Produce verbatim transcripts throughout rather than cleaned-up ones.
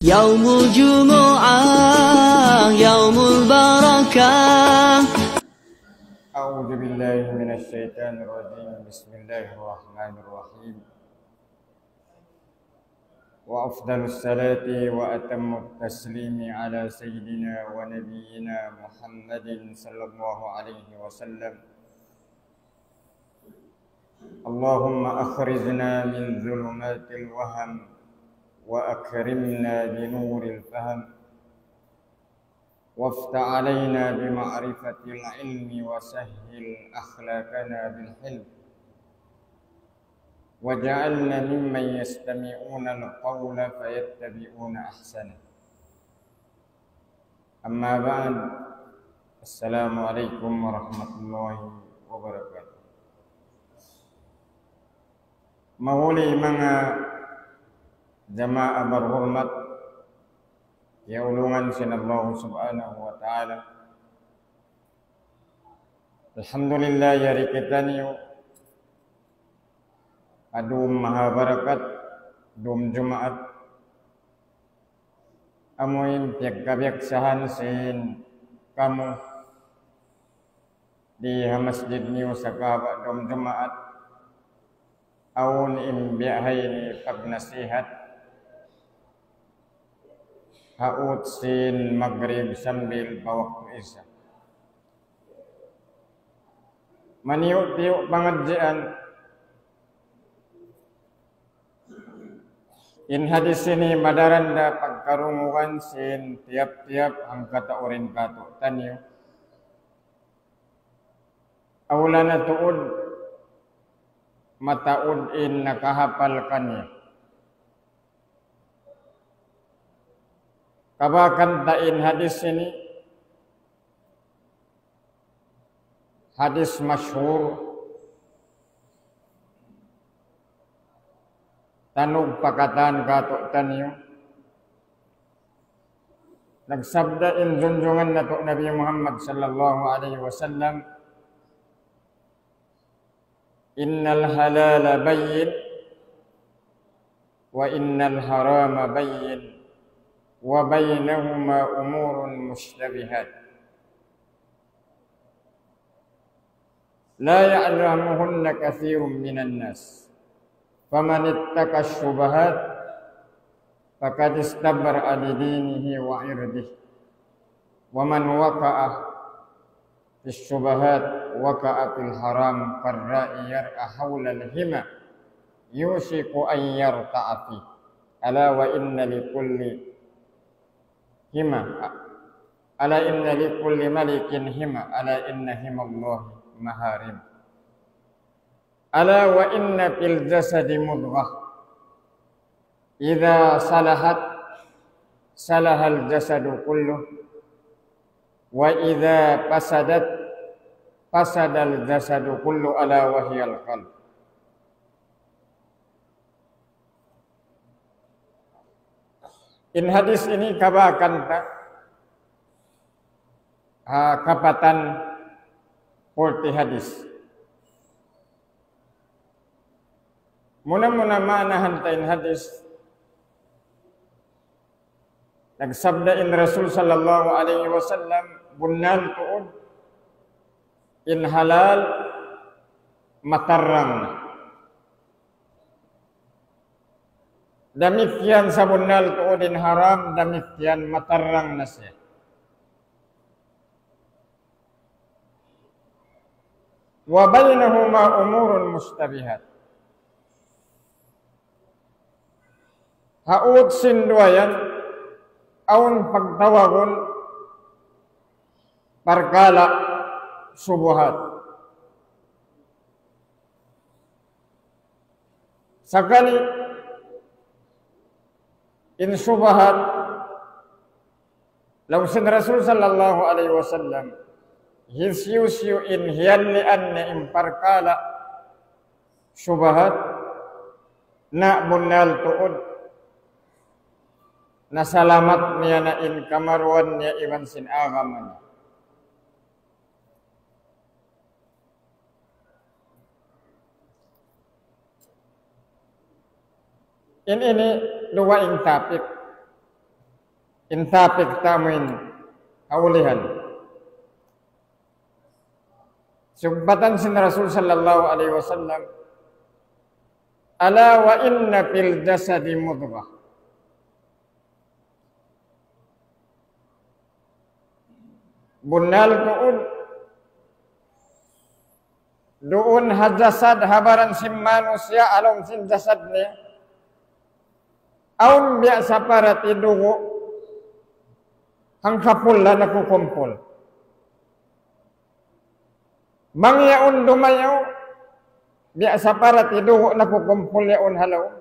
يوم الجمعة يوم البركة. أعوذ بالله من الشيطان الرجيم. بسم الله الرحمن الرحيم. وأفضل الصلاة وأتم التسليم على سيدنا ونبينا محمد صلى الله عليه وسلم. اللهم أخرجنا من ظلمات الوهم وأكرمنا بنور الفهم وافتح علينا بمعرفة العلم وسهل أخلاقنا بالحلم واجعلنا ممن يستمعون القول فيتبعون أحسنه. أما بعد، السلام عليكم ورحمة الله وبركاته. Mahuli manga jamaa barhurmat, iyaulungan sin Allah Subhanahu wa Ta'ala. Alhamdulillah, yari kitaniyu ha dum maha barakat, dum Jumaat, amuin piyagkabiyaksahan sin kamu di ha masjid niyu sakaba' dum Jumaat, awn in biya' ha ini pagnasihat, ha ut sin Magrib sambil pa waktu Isa. Maniyu'-tiyu' pangadjian. In hadis ini madaran da pagkarungugan sin tiyap-tiyap hangkatau dayn kātu'niyu. Awla na tuud, mataud in nakahapal kaniya. Kabakan ta in hadis ini, hadis mashhur, tanug pa katan kātu'niyu. Nagsabda in junjungan natu' Nabi Muhammad sallallahu alayhi wasallam, إن الحلال بين وإن الحرام بين وبينهما أمور مشتبهات لا يعلمهن كثير من الناس فمن اتقى الشبهات فقد استبرأ لدينه وعرضه ومن وقع في الشبهات وقع في الحرام كالراعي يرعى حول الحمى يوشك أن يرتع فيه ألا وإن لكل حمى ألا إن لكل ملك حمى ألا إن حمى الله محارمه ألا وإن في الجسد مضغة إذا صلحت صلح الجسد كله وإذا فسدت فسد الجسد كله ألا وهي القلب. In hadis ini kabakan ta, ha, kapatan pulti hadis. Muna-muna maanahan ta in hadis. Nagsabda in Rasul sallallahu alayhi wasallam, bunnal tuud in halal matarrang na. Damikkiyan sabunnal tuud in haram, damikkiyan matarrang na siya. وبينهما أمور مشتبهات. Ha ut sin duwa yan, awn pagtawagun parkala' subuhat. Sakali in subahat, laung sin Rasul sallallahu alayhi wasallam, hisiyu-siyu in hiyallian niya in parkala' subahat, na bunnal tuud, nasalamat niya na in kamaruan niya iban sin agama niya. In ini duwa in topic. In topic ta amuin kaulihan. Sugbatan sin Rasul sallallahu alaihi wasallam, "Ala wa inna fil jasadi mudghah." Bunnal tuud, duun ha jasad, ha baran sin manusiya', ha lawm sin jasad niya, awn biya' saparati dugu' hangkapula nakukumpul. Bang yaun dumayaw, biya' saparati dugu' nakukumpul yaun ha lawm.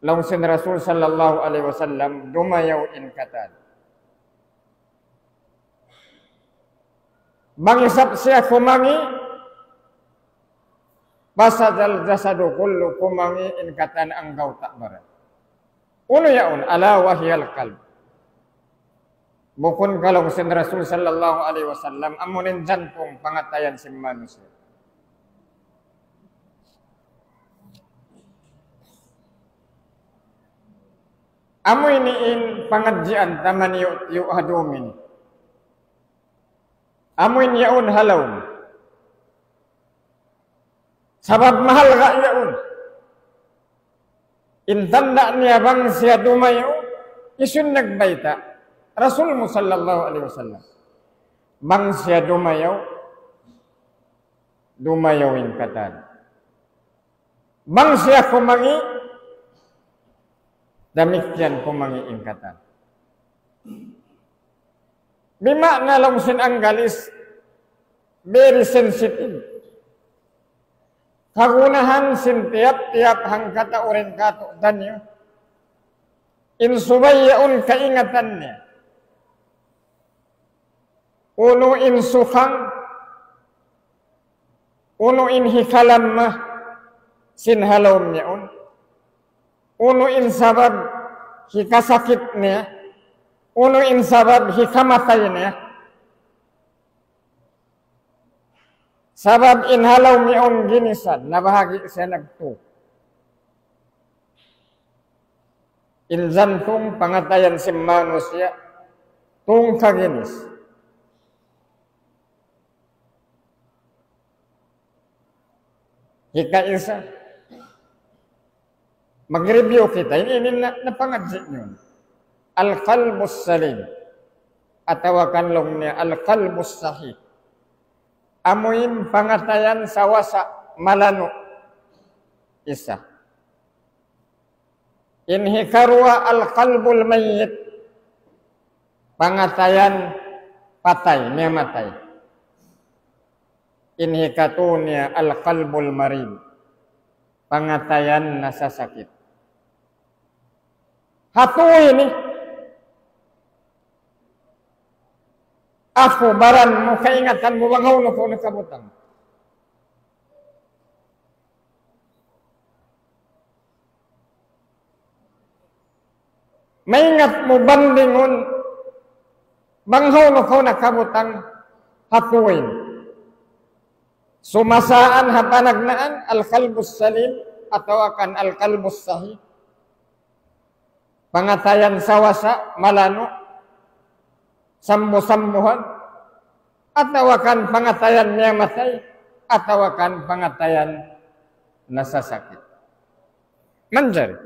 Laung sin Rasul sallallahu alaihi wasallam, dumayaw in katan. Bang isab siya kumangi', fasadal jasadu kullu, kumangi' in katan anggawta' baran. Unu yaun? Ala wa hiyal qalb. Bukun ka, laung sin Rasul sallallahu alaihi wasallam, amuin jantung pangatayan sin manusiya'. Amu ini in pangadjian ta maniyu'-tiyu' ha dum ini. Amu in yaun ha lawm. Sabab mahalga' yaun. In tanda' niya bang siya dumayaw, hisiyu in nagbayta'? Rasul mu sallallahu alaihi wasallam. Bang siya dumayaw, dumayaw in katan. Bang siya kumangi', damikkiyan kumangi' in katan. Bima'na, laung sin Anggalis, very sensitive. Kagunahan sin tiyap-tiyap hangkatau dayn kātu'niyu, in subay yaun kaingatan niya unu in sukang, unu in hikalamma sin ha lawm yaun, unu in sabab hikasakit niya, unu in sabab hikamatay niya. Sabab in ha lawm yaun ginisan, nabahagi' siya nagtu. In jantung pangatayan sin manusiya', tungka ginis. Hikaisa, mag-review kita. Ini, ini na, napangadji' niyu. Al-qalbus salim. Atawa kan laung niya, al-qalbus sahih. Amuin pangatayan sawasa malanu'. Isa. In hikaruwa, al-qalbul mayyit. Pangatayan patay, niya matay. In hikatu niya, al-qalbul marid. Pangatayan nasasakit. Hatu ini. Aku, baran mu, kaingatan mu bang hawnu kaw nakabutang. Maingat mu bandingun bang hawnu kaw nakabutang ha tuwin. Sumasaan ha panagnaan, al-qalbus salim atawa kan al-qalbus sahih. Pangatayan sawasa, malanu', sambu-sambuhan, atawa kan pangatayan miyamatay, atawa kan pangatayan nasasakit. Manjari.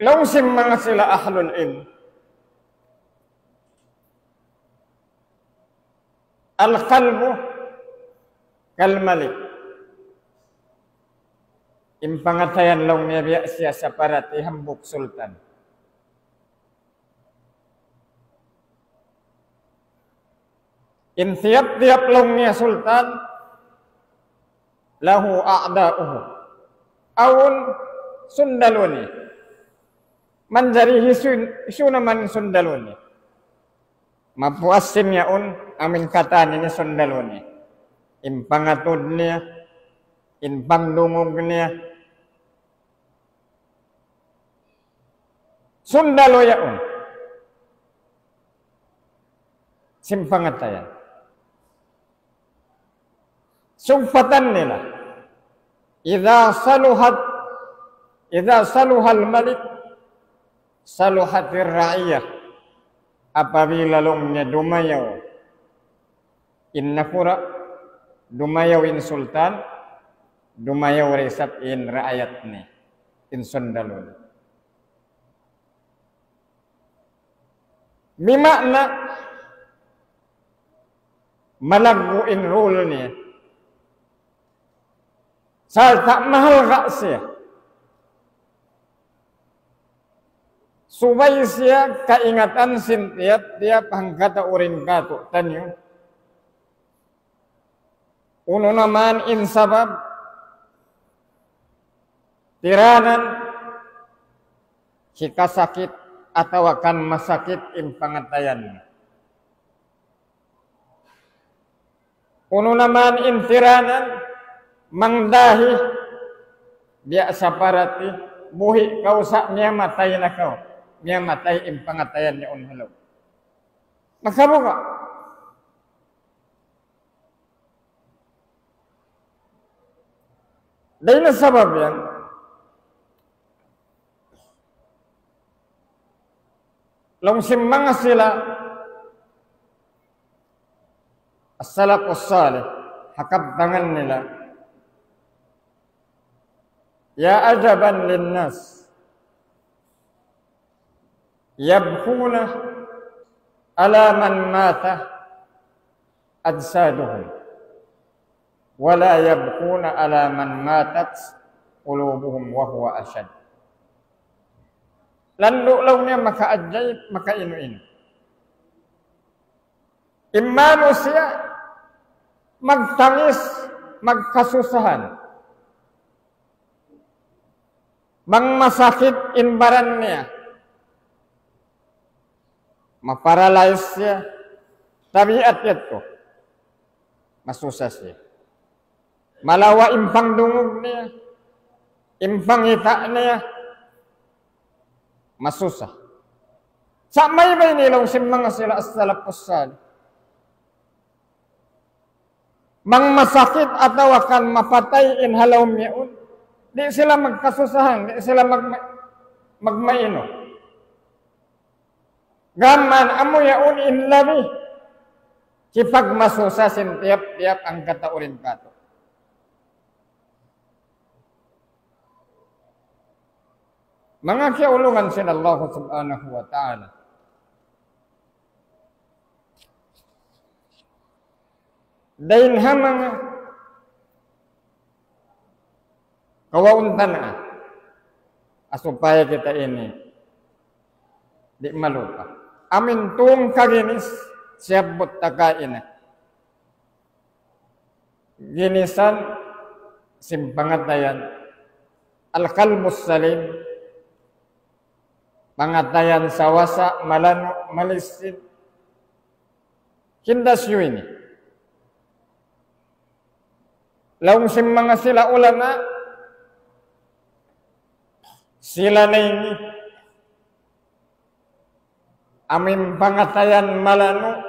Laung sin manga sila ahlul ilm, al-qalbu kal malik. In pangatayan laung niya biya' siya saparati hambuuk sultan. In tiyap-tiyap laung niya sultan, lahu a'da'uhu. Awn sundalu niya. Manjari hisiyu, hisiyu na man sundalu niya. Mapuas sin yaun, amuin katan ini sundalu niya. In pangatud niya, in pangdungug niya. Sundalu yaun. Sin pangatayan. Sugpatan nila. Idha saluhat, إذا صلح الملك صلحت الرعية. Apabila laung niya dumayaw in nakura', dumayaw in sultan, dumayaw da isab in raayat niya, in sundalu niya. Bima'na malaggu' in rule niya. Sarta' mahalga' siya. Subay siya kaingatan sin tiyap-tiyap hangkatau dayn kātu'niyu. Unu na man in sabab, tiranan, hikasakit atawa kan masakit in pangatayan. Unu na man in tiranan, mangdahi, biya' sa parati, buhi' kaw sa' miyamatay na kaw, miyamatay in pangatayan niya unhalaw. Makabuga'. Dayn ha sabab yan, laung sin manga sila as-salafus salih, ha kabtangan nila, يا عجبا للناس يبكون على من مات أجسادهم ولا يبكون على من ماتت قلوبهم وهو أشد. Landu' laung niya makaajayib, makainu-inu. In manusiya' magtangis, magkasusahan. Bang masakit in baran niya, maparalyze siya, tabiat yadtu. Masusa siya. Malawa' in pangdungug niya, in pangita' niya, masusa. Sa' maybay ini laung sin manga sila as-salafus salih. Bang masakit atawa kan mapatay in ha lawm yaun, di' sila magkasusahan, di' sila magma-, magmainu. Gām amu yaun in labi hipagmasusa sin tiyap-tiyap hangkatau dayn kātu'. Manga kiyaulungan sin Allah Subhanahu wa Ta'ala. Dayn ha manga kawaun ta na, supaya kita ini di' malupa. Amu in tū kaginis siyabbut ta kaina. Ginisan sin pangatayan, al-qalbus salim, pangatayan sawasa, malanu', malisin. Kindas yu ini. Laung sin manga sila ulama, sila na ini, amu in pangatayan malanu',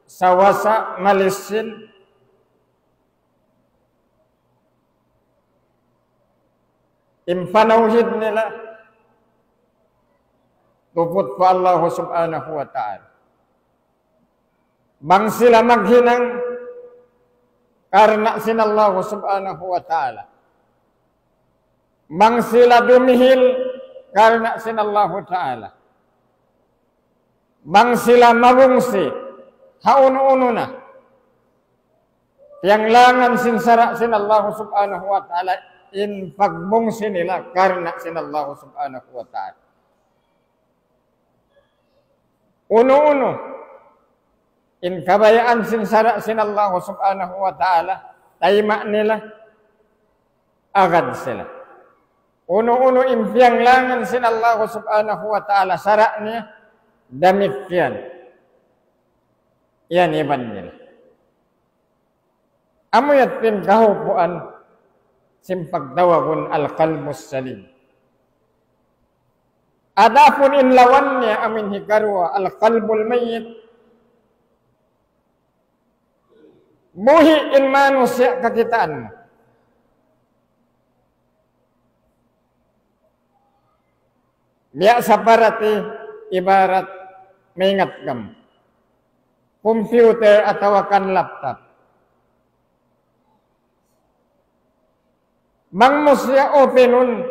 sawasa, malisin, in panawhid nila, tuput pa Allah Subhanahu wa Ta'ala. Bang sila maghinang karna' sin Allah Subhanahu wa Ta'ala. Bang sila dumihil karna' sin Allah Ta'ala. Bang sila mabungsi ha unu-unu na piyanglangan sin sara' sin Allah Subhanahu wa Ta'ala, in pagbungsi nila karna' sin Allah Subhanahu wa Ta'ala. Unu-unu in kabayaan sin sara' sin Allah Subhanahu wa Ta'ala, tayma' nila, agad sila. Unu-unu in piyanglangan sin Allah Subhanahu wa Ta'ala, sara' niya, damikkiyan yan iban nila. Amu yadtu in kahupuan sin pagtawagun al-qalbus salim. Adapun in lawan niya amu in hikaruwa, al-qalbul mayyit, buhi' in manusiya' kakitaan mu. Biya' sapantun ibarat maingat kamu. Computer atawa kan laptop. Bang mu siya openun,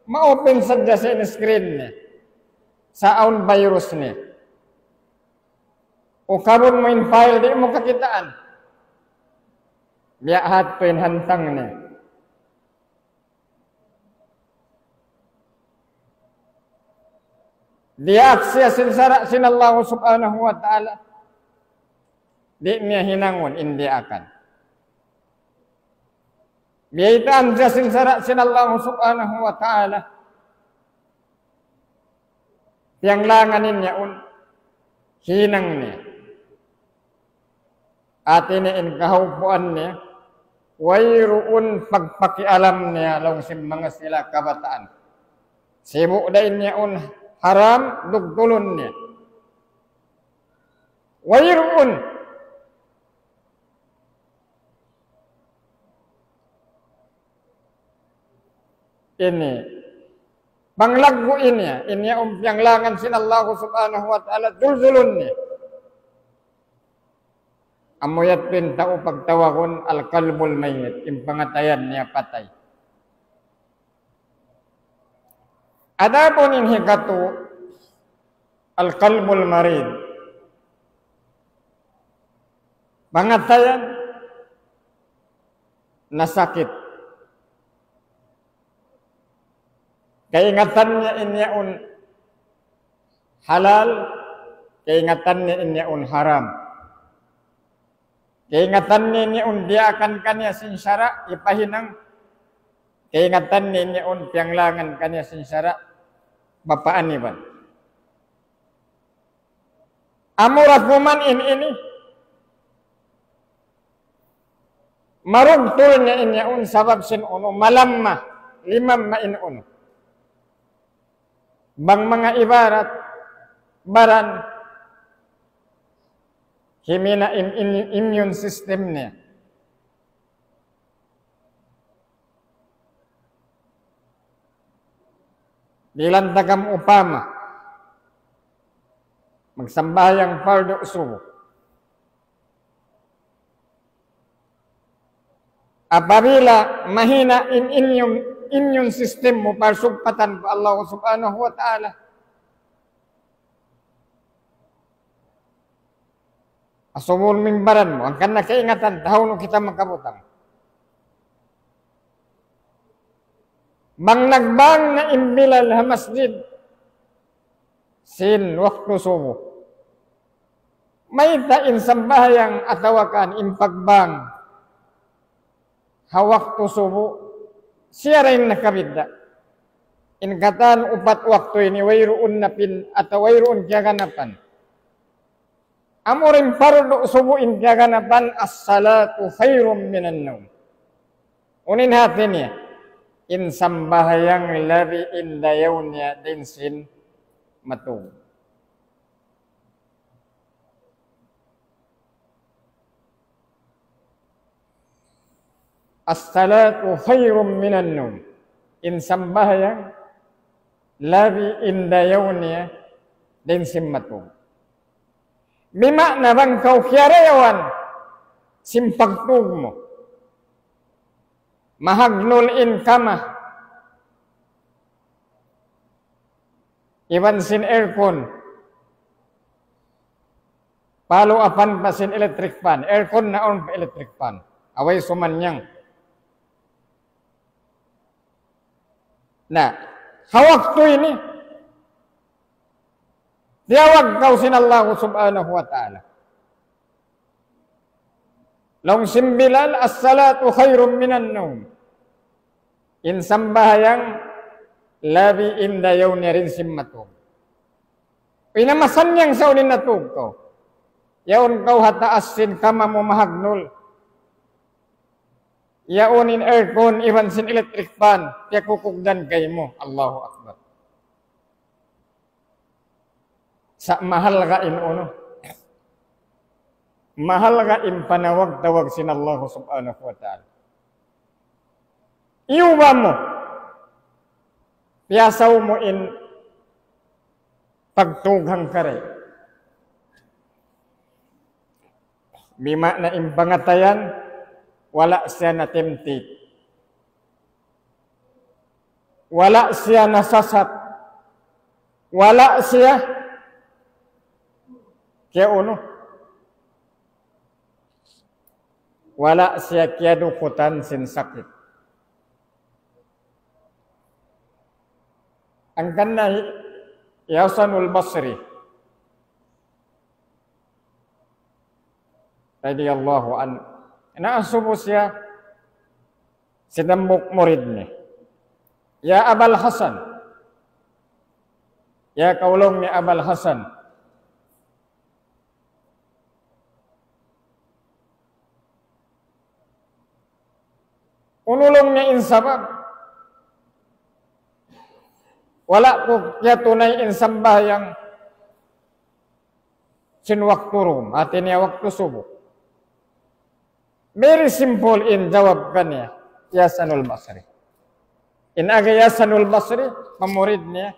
ma-open sadja sin screen niya. Sa' awn virus niya. Ukabun mu in file di' mu kakitaan. Biya' hādtu in hantang niya. Diyaak siya sin sara' sin Allah subhanahu wa ta'ala. Di' niya hinangun in diyaakan. Biyaytaan siya sin sara' sin Allah subhanahu wa ta'ala. Piyanglangan niya yaun, hinang niya. Hāti niya in kahaupuan niya, wayruun pagpakialam niya laung sin manga sila kabataan. Sibu' da in yaun haram, dugdulun niya. Wayruun. Ini. Panglaggu' ini, in yaun piyanglangan sin Allah subhanahu wa ta'ala, duldulun niya. Amu yadtu in tau pagtawagun al-qalbul mayyit, in pangatayan niya patay. Adapun in hikatu, al-qalbul marid. Pangatayan nasakit. Kaingatan niya in yaun halal, kaingatan niya in yaun haram. Kaingatan niya in yaun diyaakan kaniya sin sara', hipahinang. Kaingatan niya in yaun piyanglangan kaniya sin sara', bapaan iban. Amura kuman in ini. Marugtul niya in yaun sabab sin unu, malamma, limamma in unu. Bang manga ibarat, baran, himina' in, in, immune system niya. Bilang tagam upama, magsambahayang pardu subuh. Apabila mahina' in immune, immune system mu, parsugpatan pa Allah subhanahu wa ta'ala. Asubuhun mu in baran mu, hangkan na kaingatan, ta hawnu kita makabutang. Bang nagbang na in Bilal ha masjid, sin waktu subuh. Mayta' in sambahayang atawa kan in pagbang ha waktu subuh, siya ra in nakabidda'. In katan upat waktu ini wayruun napin atawa wayruun kiyaganapan. Amu ra in pardu subuh in kiyaganapan, as-salatu khayrun minan nawm. Unu in hāti niya, in sambahayang labi in dayaw niya dayn sin matug. As-salatu khayrun minan nawm. In sambahayang labi in dayaw niya dayn sin matug. Bima'na bang kaw kiyarayawan sin pagtug mu. Mahagnul in kama. Iban sin aircon. Palu apan pa sin electric fan. Aircon na awn pa electric fan. Away sumanyang. Na, ha waktu ini, tiyawag kaw sin Allah subhanahu wa ta'ala. Laung sin Bilal, as-salatu khayrun minan nawm. In sambahayang labi in dayaw niya dayn sin matug. Pinamasan niya sa' unu in natug kaw. Yaun kaw ha taas sin kama mu mahagnul. Yaun in aircon iban sin electric fan, piyakukugdan kaymu. Allahu Akbar. Sa' mahalga' in unu. Mahalga' in panawag-tawag sin Allah subhanahu wa ta'ala. Iyuba mu. Piyasaw mu in pagtugang kari. Bima'na in pangatayan, wala' siya na-tempted. Wala' siya nasasat. Wala' siya kiyaunu. Wala' siya kiyadukutan sin sakit. Hangkan na hi, hi Hasanul Basri, radiyallahu anhu. Naasubu siya sin hambuuk murid niya. "Ya Abal Hasan." Ya kaw laung niya Abal Hasan. Unu laung niya in sabab? Wala' ku kiyatunay in sambahayang sin waktu dum, hati niya waktu subuh. Very simple in jawab kaniya hi Hasanul Basri. In agi hi Hasanul Basri, mamurid niya,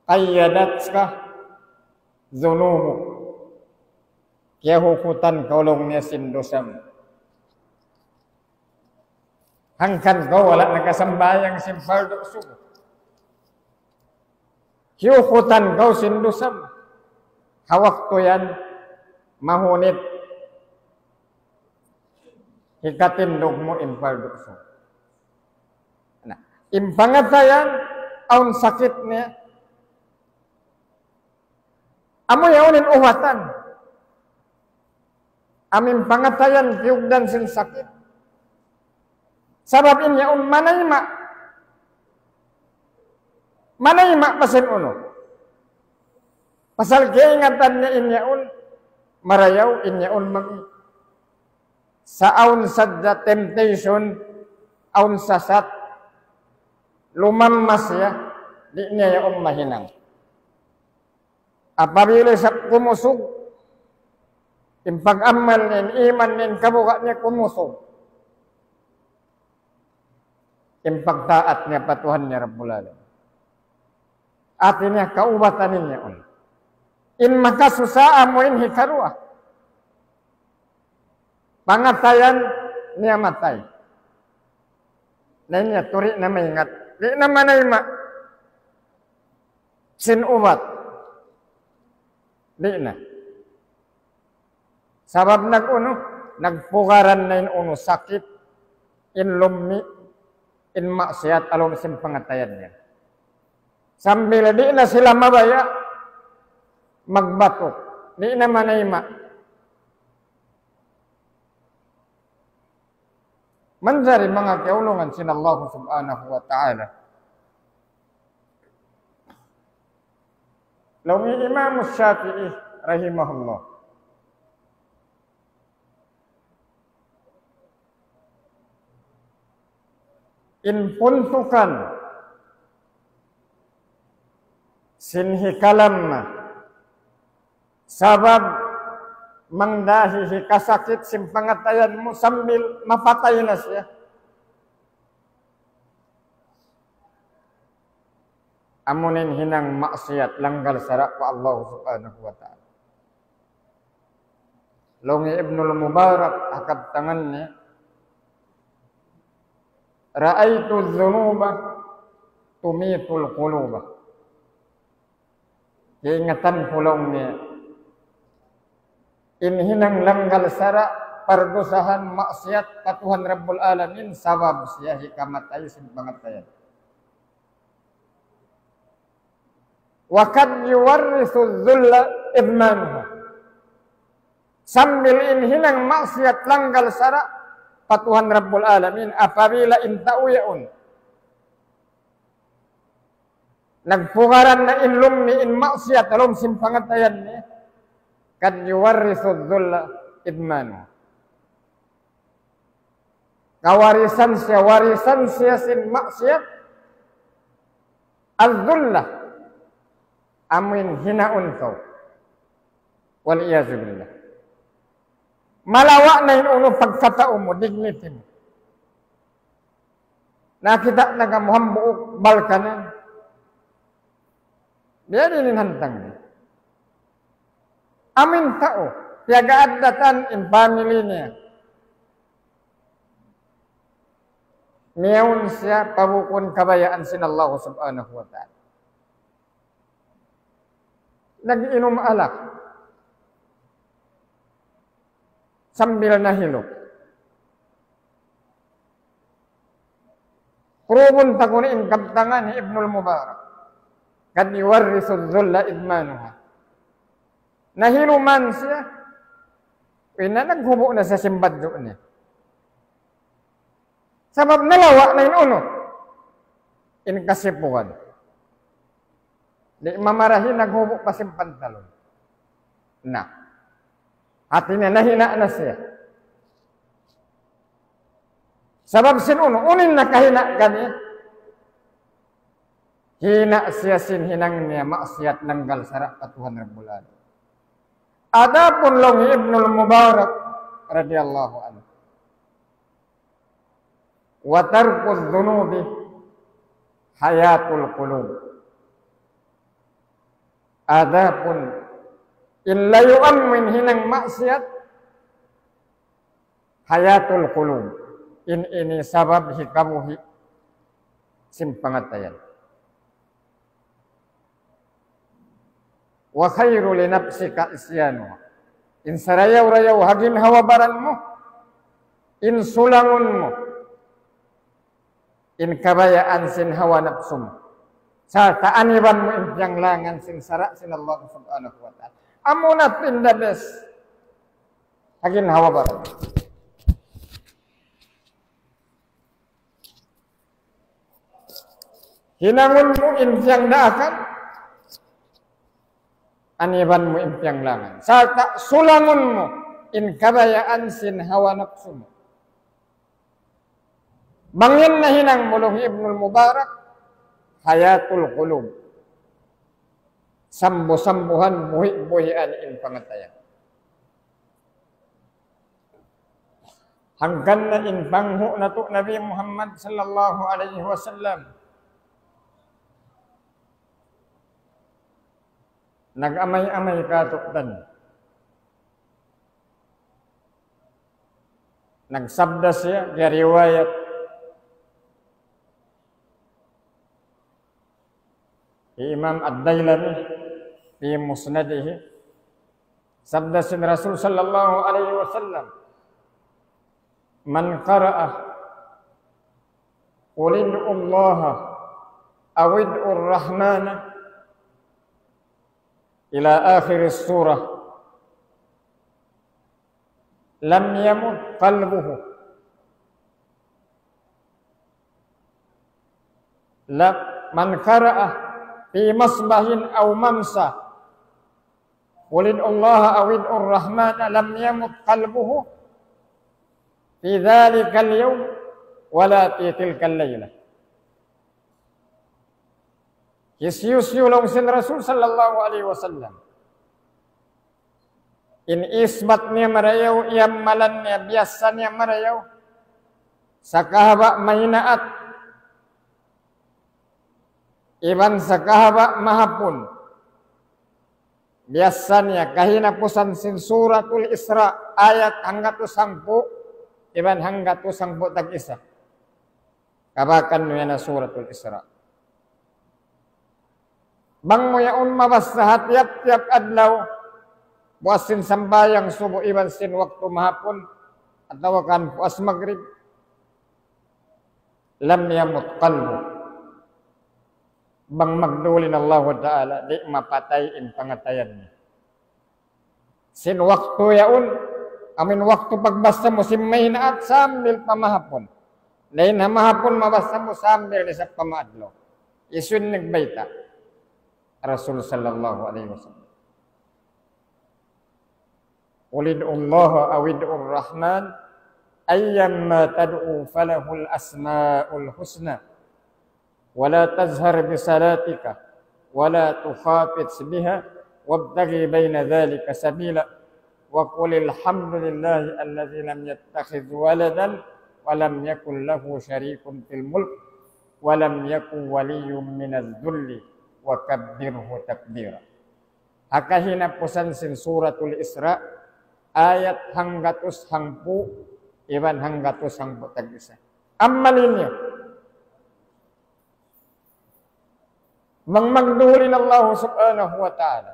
"قيدتك ذنوبك." Kiyahukutan kaw laung niya sin dusa mu. Hangkan kaw wala' nakasambahayang sin pardu subuh. Hiyukutan kaw sin dusa mu. Ha waktu yan, mahunit hikatindug mu in pardu subuh. Na, in pangatayan, awn sakit niya. Amu yaun in ubatan. Amu in pangatayan kiyugdan sin sakit. Sabab in yaun manayma'. Manayma' pa sin unu. Pasal kaingatan niya in yaun marayaw, in yaun mami. Sa' awn sadja temptation, awn sasat, lumammas siya, di' niya yaun mahinang. Apabila isab kumusug, in pag-amal niya, in iman niya, in kabuga' niya kumusug. In pagtaat niya pa Tuhan niya Rabbul Alamin. Hati niya kaubatan niya yaun. In makasusa amu in hikaruwa. Pangatayan niya matay. Na in niya turi na maingat. Di' na manayma' sin ubat. Di' na. Sabab nag-unu, nagpugaran na in unu sakit, in lummi', in maksiyat ha lawm sin pangatayan niya. Sambil di' na sila mabaya' magbatuk, di' na manayma'. Manjari manga kiyaulungan sin Allah Subhanahu wa Ta'ala. Laung hi Imam Shafi'i rahimahullah, in puntukan sin hikalam, sabab mangdahi hikasakit sin pangatayan mu sambil mapatay na siya. Amu in hinang maksiyat langgal sara' pa Allah Subhanahu wa Ta'ala. Laung hi Ibnul Mubarak, ha kabtangan niya, رأيت الذنوب تميت القلوب. Kaingatan ku laung niya, in hinang langgal sara', pardusahan, maksiyat pa Tuhan Rabbul Alamin, sabab siya hikamatay sin pangatayan. وقد يورث الذل إدمانه. Sambil in hinang maksiyat langgal sara' pa Tuhan Rabbul Alamin, apabila in tau yaun nagpugaran na in lummi' in maksiyat ha lawm sin pangatayan niya, قد يورث الذل إدمانه. Kawarisan siya, warisan siya sin maksiyat, الذل, amu in hinaun kaw. والعياذ بالله. Malawa' na in unu pagkatau mu, dignity mu. Nakakita' na kamu hambuuk Balkanan. Yan in hantang niya. Amu in tau, piyag-aaddatan in family niya. Miyawn siya pa bukun kabayaan sin Allah Subhanahu wa Ta'ala. Nag-inum alak. Sambil nahilu. Purubun ta kunu' in kabtangan hi Ibnul Mubarak. قد يورث الذل إدمانها. Nahilu man siya, ina naghubu' na sa simbadju niya. Sabab nalawa' na in unu, in kasipugan. Di' mamarahi naghubu' pa sin pantalon. Na. Hati niya nahina' na siya. Sabab sin unu, unu in nakahina' kaniya. Hina' siya sin hinang niya maksiyat nanggal sara' pa Tuhan Rabbul Alamin. Adapun laung hi Ibnul Mubarak radiyallahu anhu, وترك الذنوب حياة القلوب. Adapun in layuan mu in hinang maksiyat, حياة القلوب. In ini sabab hikabuhi' sin pangatayan. وخير لنفسك عصيانها. In sarayaw-rayaw ha ginhawa-baran mu, in sulangun mu in kabayaan sin hawa napsu mu. Sarta' aniban mu in piyanglangan sin sara' sin Allah Subhanahu wa Ta'ala. Amuna in the best ha ginhawa-baran. Hinangun mu in piyangdaakan, aniban mu in piyanglangan. Sarta' sulangun mu in kabayaan sin hawa napsu mu. Bang yan nahinang mu laung hi Ibnul Mubarak, حياة القلوب. Sambu-sambuhan, buhi'-buhian in pangatayan. Hangkan na in panghu' natu' Nabi Muhammad sallallahu alayhi wasallam. Nag-amay-amay katu'niyu. Nagsabda siya, ya riwayat Imam Ad-Dailami fi Musnadihi, sabda sin Rasul sallallahu alayhi wasallam, من قرأ قل ادعوا الله أو ادعوا الرحمن إلى آخر السورة لم يمت قلبه. لا، من قرأ في مصباح أو ممسى قل ادعوا الله أو ادعوا الرحمن لم يمت قلبه في ذلك اليوم ولا في تلك الليلة. Hisiyu-siyu laung sin Rasul sallallahu alayhi wasallam in isbat niya marayaw, iyamalan niya, biyassa niya marayaw, sakahaba' mahinaat, iban sakahaba' mahapun, biyassa niya kahinapusan sin Suratul Isra, ayat hanggatus hangpu', iban hanggatus hangpu' tag-isa. Kabakan niyu na Suratul Isra. Bang mu yaun mabassa ha tiyap-tiyap adlaw, puas sin sambahayang subu iban sin waktu mahapun, atawa kan puas magrib, لم يمت قلبه. Bang magdulin Allahu Ta'ala, di' mapatay in pangatayan niya. Sin waktu yaun, amin waktu pagbassa mu sin mahinaat sambil pa mahapun. Dayn ha mahapun mabassa mu sambil isab pa maadlaw. Isun nagbayta' Rasul sallallahu alayhi wasallam. قل ادعوا الله أو ادعوا الرحمن أيا ما تدعوا فله الأسماء الحسنى ولا تجهر بصلاتك ولا تخافت بها وابتغ بين ذلك سبيلا وقل الحمد لله الذي لم يتخذ ولدا ولم يكن له شريك في الملك ولم يكن ولي من الذل وكبره تكبيرا. Ha kahinapusan sin Suratul Isra, ayat hanggatus hangpu', iban hanggatus hangpu' tag-isa. Ammalin niyu. Bang magduhul in Allah subhanahu wa ta'ala.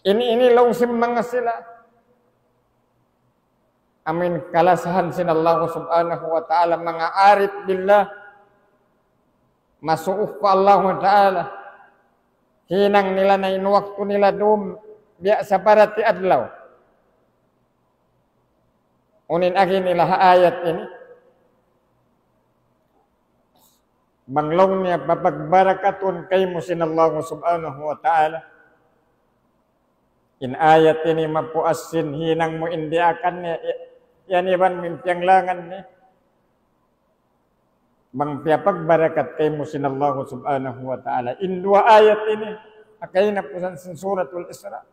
Ini, ini laung sin manga sila. Amuin kalasahan sin Allah subhanahu wa ta'ala, manga arif billah. Masuuk pa Allah ta'ala. Hinang nila na in waktu nila dum, biya' sa parati adlaw. Unu in agi nila ha ayat ini? Bang laung niya papagbarakatun kaymu sin Allah subhanahu wa ta'ala. In ayat ini mapuas sin hinang mu in diyaakan niya, i-, yan iban mu in piyanglangan niya. Bang piyapagbarakat kaymu sin Allah subhanahu wa ta'ala. In duwa ayat ini, ha kahinapusan sin Suratul Isra.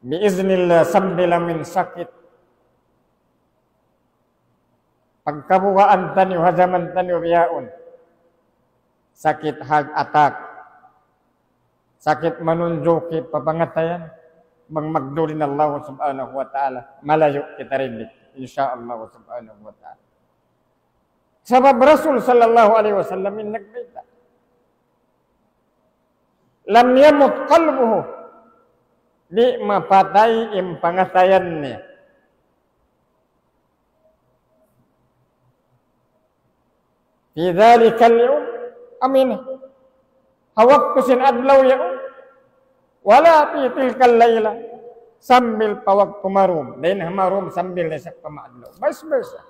Biiznillah, sambil amin sakit. Pagkabugaan taniyu, ha jaman taniyu bihaun. Sakit heart attack. Sakit manunjuki pa pangatayan. Bang magduhul in Allah subhanahu wa ta'ala. Malayu' kita rin di. Insya Allah subhanahu wa ta'ala. Sabab Rasul sallallahu alayhi wasallam in nagbayta'. لم يمت قلبه. Di' mapatay in pangatayan niya. في ذلك اليوم. Amin. Ha waktu sin adlaw yaun. ولا في تلك الليلة. Sambil pa waktu marum. Dayn ha marum sambil na isab pa maadlaw. Vice versa.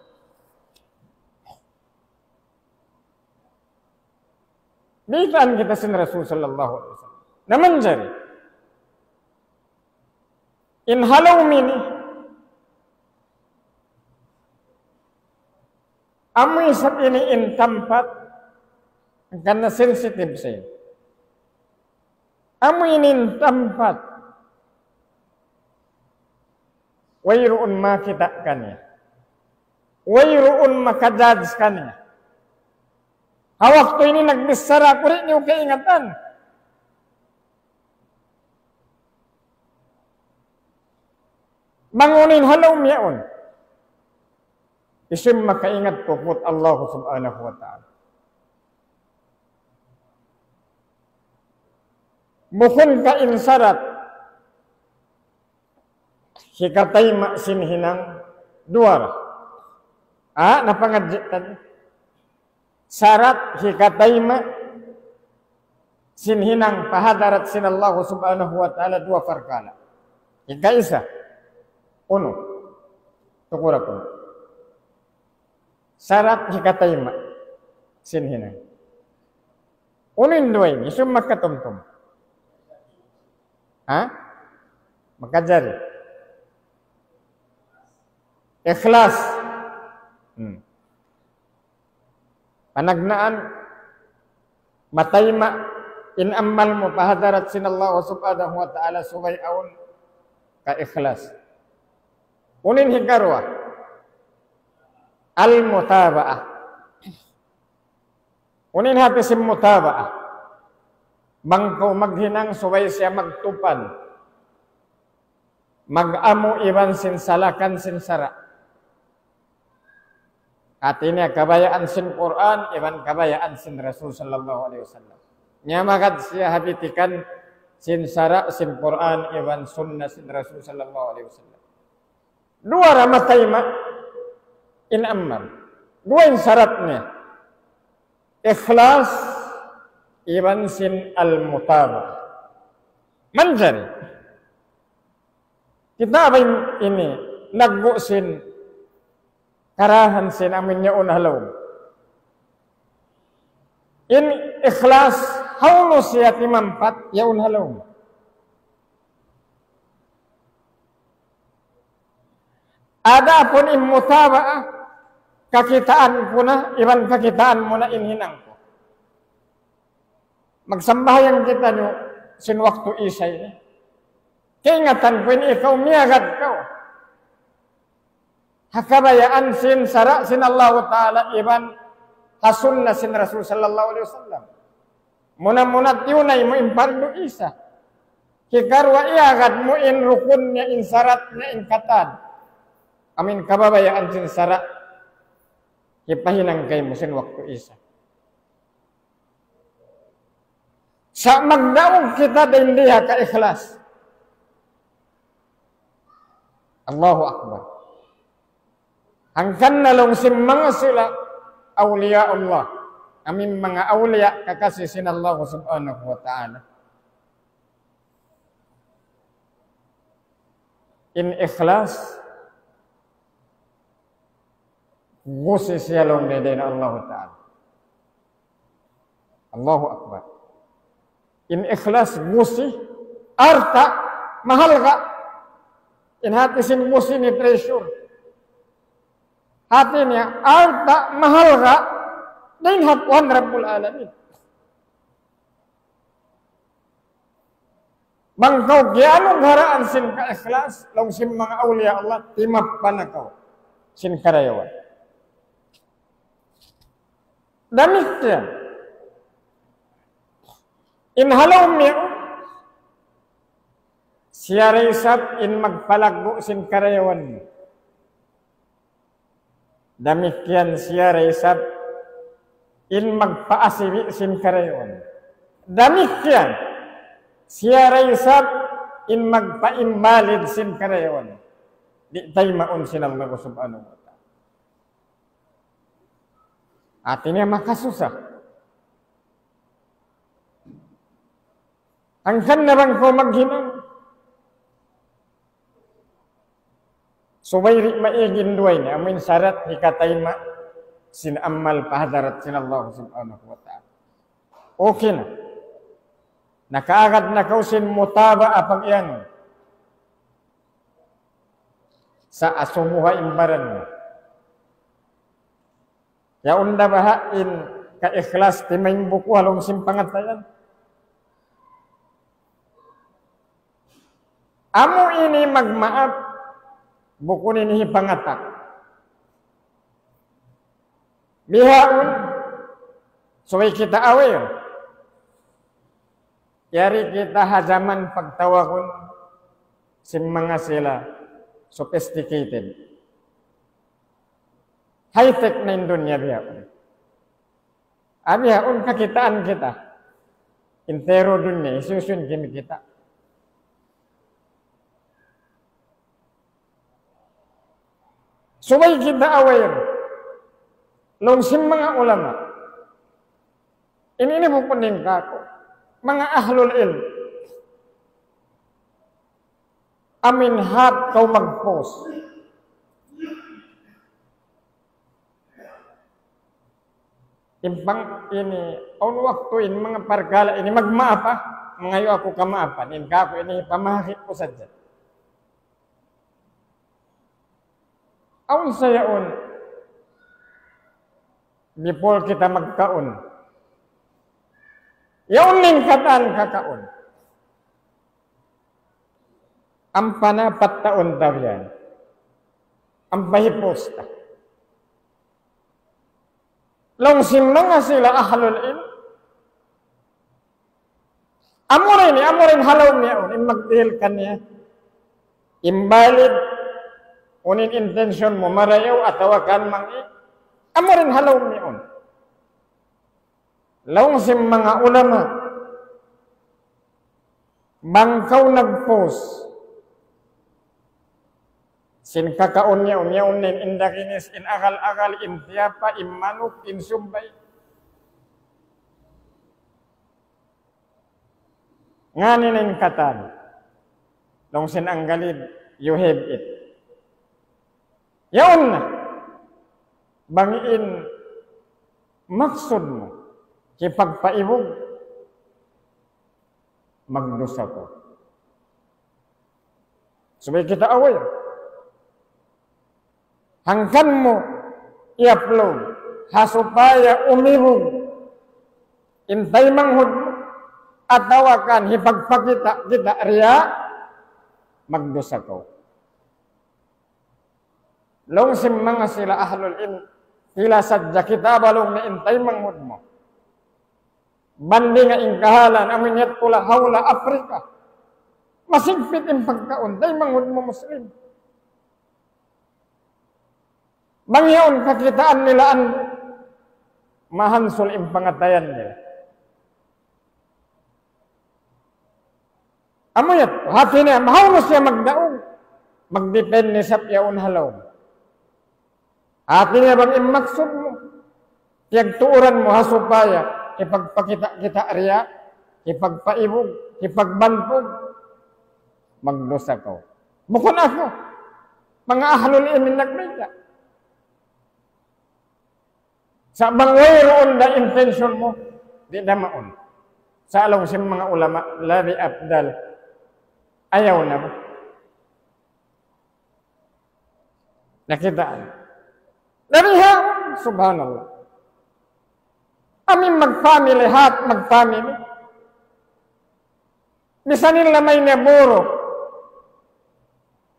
Baytaan kita sin Rasul sallallahu alayhi wasallam. Na manjari. In ha lawm ini, amu isab ini in tampat, karna' sensitive siya. Amu ini in tampat, wayruun makakita' kaniya. Wayruun maka-judge kaniya. Ha waktu ini nagbichara aku, di' niyu kaingatan. Bang unu in ha lawm yaun. Hisiyu in makaingat puput Allah subhanahu wa ta'ala. Bukun ka in sarat hikatayma' sin hinang duwa ra. Ah, napangadji' tadi. Sarat hikatayma' sin hinang pa hadarat sin Allah subhanahu wa ta'ala duwa parkala'. Hikaisa, unu, tukura kunu'. Sarat hikatayma' sin hinang. Unu in duwa ini, hisiyu in makatumtum? Ha? Makajari. Ikhlas. Hmm. Panagnaan, matayma' in amal mu pa hadarat sin Allah subhanahu wa ta'ala subay awn kaikhlas. Unu in hikaruwa? Al-mutaba'ah. Unu in hati sin mutaba'ah? Bang kaw maghinang subay siya magtupad. Mag-amu iban sin salakan sin sara'. Hati niya kabayaan sin Qur'an, iban kabayaan sin Rasul sallallahu alayhi wasallam. Niya magad siya ha bitikan sin sara', sin Qur'an, iban sunnah sin Rasul sallallahu alayhi wasallam. Duwa ra matayma' in amal. Duwa in sarat niya. Ikhlas iban sin al-mutaba'ah. Manjari. Kita' ba in ini, nagbu' sin karahan sin amin niya unu ha lawm. In ikhlas, hawnu siya timampat, yaun ha lawm. Adapun in mutaba'ah, kakitaan ku na, iban kakitaan mu na in hinang ku. Magsambahayang kitaniyu sin waktu Isha ini. Kaingatan ku in ikaw miyagad kaw ha kabayaan sin sara' sin Allahu Ta'ala iban ha sunna sin Rasul sallallahu alayhi wasallam. Muna-muna tiyunay mu in pardu isa. Hikaruwa, iyagad mu in rukun niya, in sarat niya, in katan. Amu in kabayaan sin sara'. Hipahinang kaymu sin waktu isa. Sa' magdaug kita dayn di ha kaikhlas. Allahu Akbar. Hangkan na laung sin manga sila awliya Allah. Amu in manga awliya kakasi sin Allah Subhanahu wa Ta'ala. In ikhlas, gusi siya laung dayn ha Allah Ta'ala. Allahu Akbar. In ikhlas gusi, alta', mahalga'. In hati sin gusi ini treasure. Hati niya, alta', mahalga', dayn ha Tuhan Rabbul Alamin. Bang kaw giyanugaraan sin kaikhlas, laung sin manga awliya Allah, timappa na kaw sin karayawan. Damikkiyan in ha lawm yaun, siya da isab in magpalaggu' sin karayawan. Damikkiyan siya da isab in magpaasibi' sin karayawan. Damikkiyan siya da isab in magpaimbalid sin karayawan. Di' taymaun sin Allah Subhanahu wa Ta'ala. Hati niya makasusa. Hangkan na bang kaw maghinang, subay di' maig in duwa ini, amu in sarat hikatayma' sin amal pa hadarat sin Allah Subhanahu wa Ta'ala. Okay na. Nakaagad na kaw sin mutaba'a pag-iyanun. Sa' asubuha in baran mu. Yaun da baha' in kaikhlas timaimbuku ha lawm sin pangatayan. Amu ini magmaap, bukun ini hipangata'. Bihaun, subay kita aware. Yari kita ha jaman pagtawagun sin manga sila sophisticated. High-tech na in dunya bihaun. Bihaun kakitaan kita. Intero dunya, hisiyu-siyu in kimikita'. Subay kita aware. Laung sin manga ulama. Ini, ini bukun in kāku'. Manga ahlul ilm. Amu in hat kaw mag-post. Impang ini, awn waktu in manga parkala' ini magmaap, ha? Mangayu' aku kamaapan. In kāku' ini pamahaki' ku sadja. Awn sa yaun, before kita magkaun. Yaun in katan kakaun. Ampa na pattaun ta biyan. Ampa hipost ta. Laung sin manga sila ahlul ilm. Amura ini, amura in ha lawm yaun, in magdihil kaniya. Imbalid, unu in intention mu, marayaw atawa kan mangi'. Amura in ha lawm yaun. Laung sin manga ulama, bang kaw nag-post sin kakaun niya, yaun in indaginis, in agal-agal, in tiyapa, in manuk, in sumbay. Ngani na in katan. Laung sin anggalid, you have it. Yaun na. Bang in maksud mu, hipagpaibug, magdusa kaw. Subay kita aware. Hangkan mu i-upload, ha supaya umibug in taymanghud mu, atawa kan hipagpakita' kita riya', magdusa kaw. Laung sin manga sila ahlul ilm, Pila sadja kita balung na in taymanghud mu. Bandinga in kahalan, amu in yadtu la hawla Afrika. Masigpit in pagkaun, taymanghud mu Muslim. Bang yaun kakitaan nila an mahansul in pangatayan nila. Amu yadtu, hati niya, mahawnu siya magdaug. Magdepende sa' yaun ha lawm. Hati niya bang in maksud mu, piyagtuuran mu ha supaya, hipagpakita'-kita' riya, hipagpaibug, hipagbantug, magdusa kaw. Bukun aku, manga ahlul ilmi nagbayta'. Sa' bang wayruun da intention mu, di' da mawn. Sa' laung sin manga ulama, labi afdal. Ayaw na ba? Nakitaan. Labi ha, subhanallah. Amu in mag-family, hat mag-family. Misan in lamay niya buru.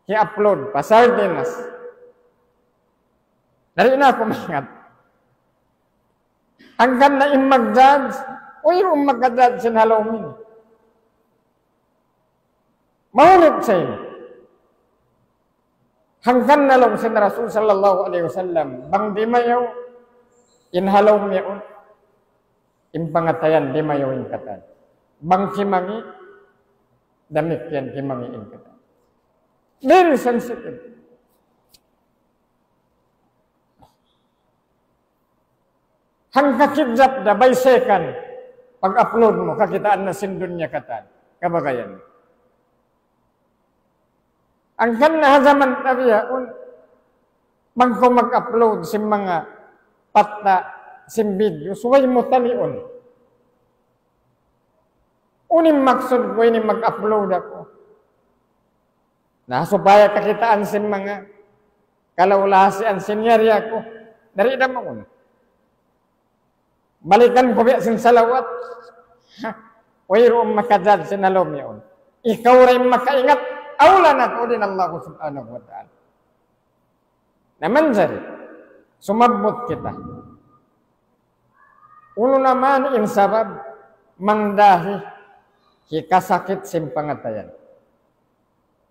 Hi-upload pa Sardinas. Dari na aku maingat. Hangkan na in mag-judge, wayruun maka-judge sin ha lawm ini. Mahunit sa ini. Hangkan na laung sin Rasul sallallahu alayhi wasallam, bang dimayaw in ha lawm yaun, in pangatayan dimayaw in katan. Bang kimangi', damikkiyan kimangi' in katan. Very sensitive. Hangka kidnap da, by second, pag-upload mu, kakitaan na sin dunya katan. Kabagayan. Hangkan na ha jaman ta bihaun, bang kaw mag-upload sin manga patta', sin video, subay mu taliun. Unu in maksud ku ini mag-upload aku? Na, supaya kakitaan sin manga kalaulasian sin yari aku. Dari da mawn. Balikan ku biya' sin salawat. Ha, wayruun maka-judge sin ha lawm yaun. Ikaw da in makaingat, awla na tuud in Allah subhanahu wa ta'ala. Na manjari, sumabbut kita. Unu na man in sabab, mangdahi, hikasakit sin pangatayan.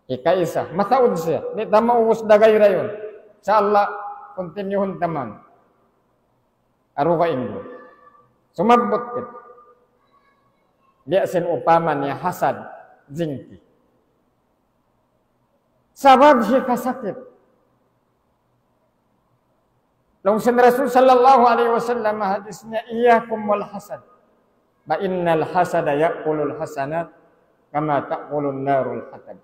Hikaisa, mataud siya. Di' ta maubus da gaira yaun. Insya Allah, continue-hun ta man. Aruga inggo. Sumabbut kita. Biya' sin upama niya hasad, jingki. Sabab hikasakit. Laung sin Rasul sallallahu alayhi wasallam hadis niya, إياكم والحسد فإن الحسد يأكل الحسنات كما تأكل النار الحطب.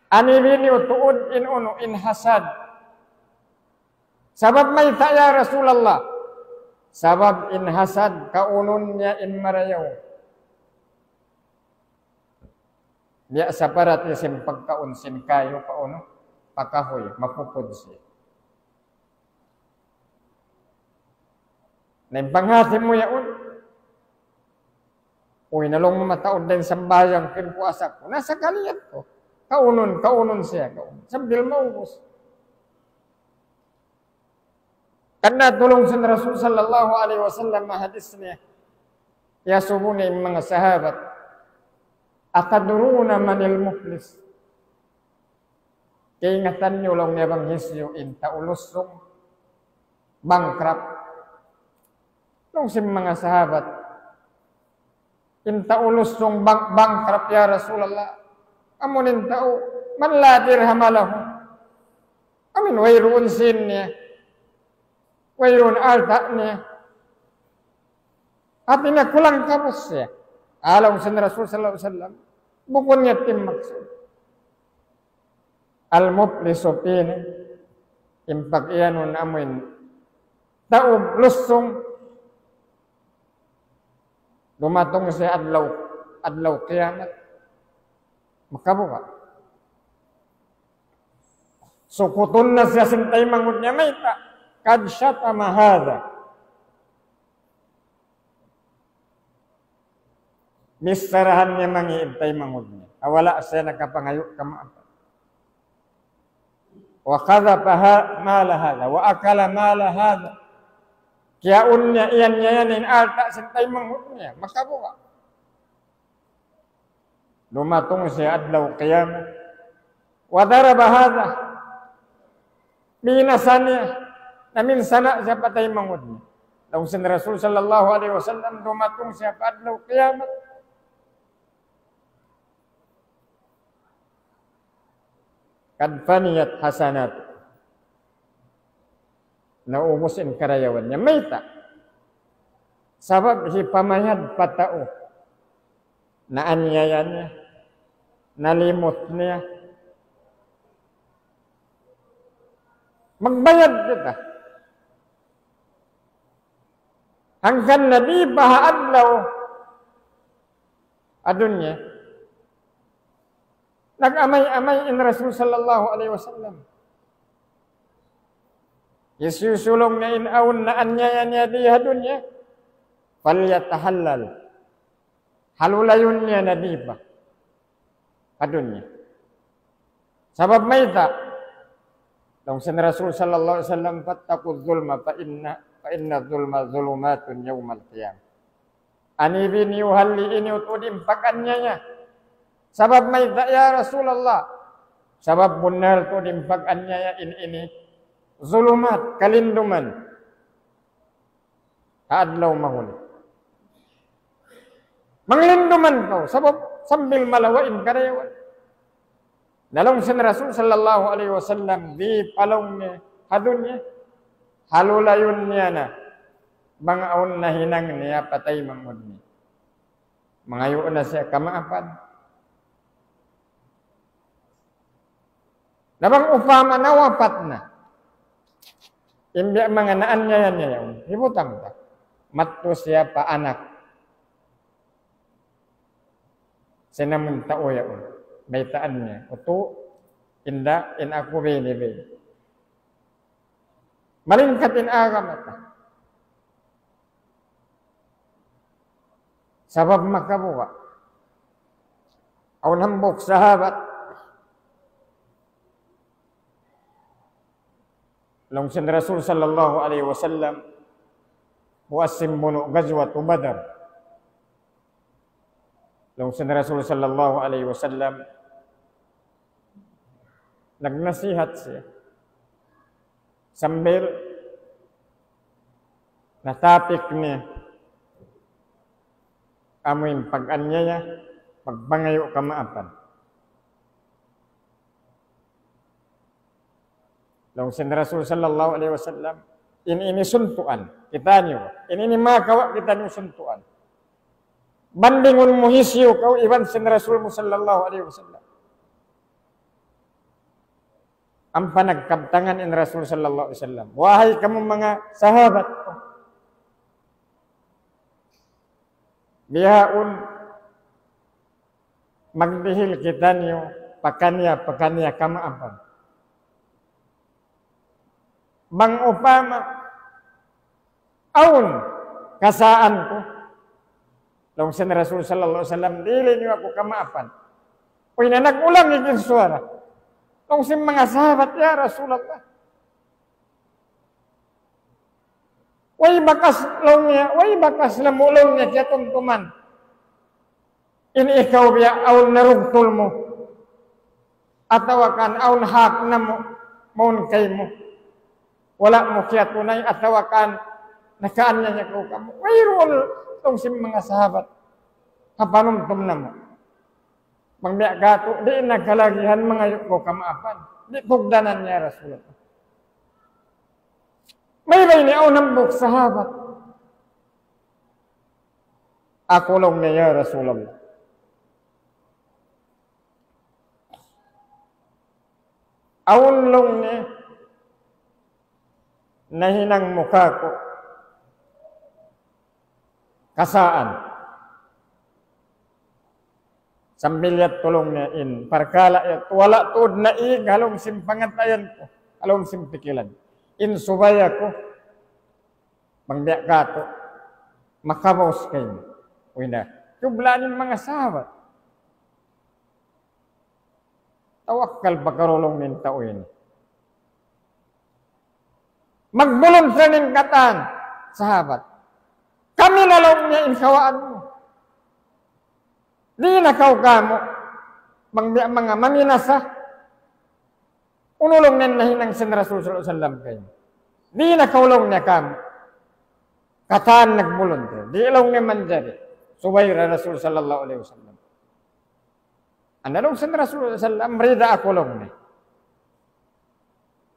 Anibi niyu tuud in unu in hasad. Sabab mayta' ya Rasulullah? Sabab in hasad kaunun niya in marayaw. Biya' sa parati sin pagkaun sin kayu pa unu, pa kahuy, mapupud siya. Na in panghati mu yaun, uy, na laung mu mataud da in sambahayang ku, in puasa ku. Na sakali yadtu. Kaunun, kaunun siya, kaunun. Sambil maubus. Karna' laung sin Rasul sallallahu alayhi wasallam ha hadis niya, iyasubu niya in manga sahabat, أتدرون من المفلس؟ Kaingatan niyu laung niya bang hisiyu in tau lusung, bankrupt? Laung sin manga sahabat, in tau lusung bang-, bankrupt ya Rasulullah. Amu in tau, من لا درهم له. Amu in wayruun sīn niya. Wayruun alta' niya. Hati niya kulang-kabus siya. Laung sin Rasul sallallahu alayhi wasallam. Bukun niya in maksud. Al-muflisu pini, in pag-iyanun amu in tau lusung, dumatung siya adlaw, adlaw kiyamat, makabuga'. Sukutun na siya sin taymanghud niya, mayta', قد شتم هذا. Bissarahan niya mangi' in taymanghud niya. Wala' siya nakapangayu' kamaap. وقذف ها-، مال هذا، وأكل مال هذا. Kiyaun niya, iyan niya yan in alta' sin taymanghud niya. Makabuga'. Dumatung siya adlaw qiyamah. وضرب هذا. Minasa niya. Naminsana' siya pa taymanghud niya. Laung sin Rasul sallallahu alayhi wasallam, dumatung siya pa adlaw qiyamah. قد فنيت حسناته. Naubus in karayawan niya. Mayta'? Sabab hipamayad pa tau. Naanyaya niya. Nalimut niya. Magbayad kita. Hangkan na di' pa ha adlaw ha dunya, nag-amay-amay in Rasul sallallahu alayhi wasallam. Hisiyu-siyu laung niya in awn naanyaya niya di ha dunya, فليتحلل. Halulayun niya na di' pa ha dunya. Sabab mayta'? Laung sin Rasul sallallahu alayhi wasallam, فاتقوا الظلم فإن، فإن الظلم ظلمات يوم القيامة. Anibi niyu, halli'i niyu tuud in pag-anyaya. Sabab mayta', ya Rasulullah? Sabab bunnal tuud in pag-anyaya in ini zulumat, kalinduman. Ha adlaw mahuli. Manglinduman kaw, sabab sambil malawa' in karayawan. Na laung sin Rasul sallallahu alayhi wasallam, di' pa laung niya ha dunya, halulayun niya na bang awn nahinang niya pa taymanghud niya. Mangayu' na siya kamaapan. Na bang upama nawapat na in biya' manga naanyaya niya yaun, hibutang ta. Madtu siya pa anak sin amun tau yaun. Baytaan niya, "Utu', inda', in aku bini, bini." Malingkat in agama ta. Sabab makabuga'. Awn hambuuk sahabat. Laung sin Rasul sallallahu alayhi wasallam, buas sin bunu' Ghazwatu Badr. Laung sin Rasul sallallahu alayhi wasallam, nagnasihat siya. Sambil natapik niya amuin pag-anyaya, pagpangayu' kamaapan. Laung sin Rasul sallallahu alayhi wasallam, in ini suntuan, kitaniyu. In ini makawa' kitaniyu suntuan. Bandingun mu hisiyu kaw iban sin Rasul mu sallallahu alayhi wasallam. Ampa nagkabtangan in Rasul sallallahu alayhi wasallam, "Wahai kamu manga sahabat ku, bihaun magdihil kitaniyu pakaniya-pakaniya kamaapan. Bang upama awn kasaan ku," laung sin Rasul sallallahu alayhi wasallam, "dihili niyu aku kamaapan." Uy, na nag-ulang in suwara. Laung sin manga sahabat, "Ya Rasulullah, way bakas," laung niya, "way bakas namu'," laung niya, "kiyatumtuman in ikaw biya' awn narugtul mu, atawa kan awn hak namu' mawn kaymu. Wala' mu kiyatunay atawa kan nakaanyaya kaw kamu." Wayruun, laung sin manga sahabat, ha panumtum namu'. Bang biya' katu', di' na kalagihan mangayu' kaw kamaapan. Di' pugdanan, ya Rasulullah. Mayta' ini? Awn hambuuk sahabat. "Aku," laung niya, "ya Rasulullah, awn," laung niya, "nahinang mu kāku' kasaan." Sambil yadtu, laung niya, in parkala' yadtu wala' tuud naig ha lawm sin pangatayan ku, ha lawm sin pikilan. In subay aku, bang biya' katu', makabaus kaymu. Uy na, kiyublaan in manga sahabat. Tawakkal pa karulung in tau ini. Magboluntaryu in katan sahabat. Kami na laung niya in kawaan mu. Di' na kaw kamu. Bang biya' manga maminasa. Unu laung niya in nahinang sin Rasul sallallahu alayhi wasallam kaymu. Di' na kaw laung niya kamu. Katan nagboluntaryu. Di' laung niya manjari. Subay da Rasul sallallahu alayhi wasallam. Ana laung sin Rasul sallallahu alayhi wasallam, rida aku laung niya.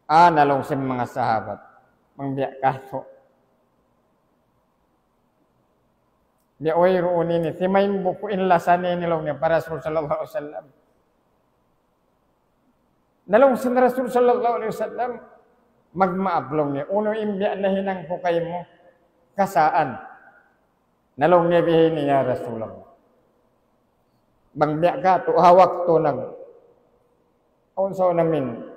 Ana laung sin manga sahabat. Bang biya' katu'. Biya' wayruun ini, timaimbuku in lasa niya ini laung niya pa Rasul sallallahu alayhi wasallam. Na laung sin Rasul sallallahu alayhi wasallam, magmaap laung niya. Unu in biya' nahinang ku kaymu, kasaan. Na laung niya bihaini ya Rasulullah. Bang biya' katu', ha waktu nag-, awn sa namin,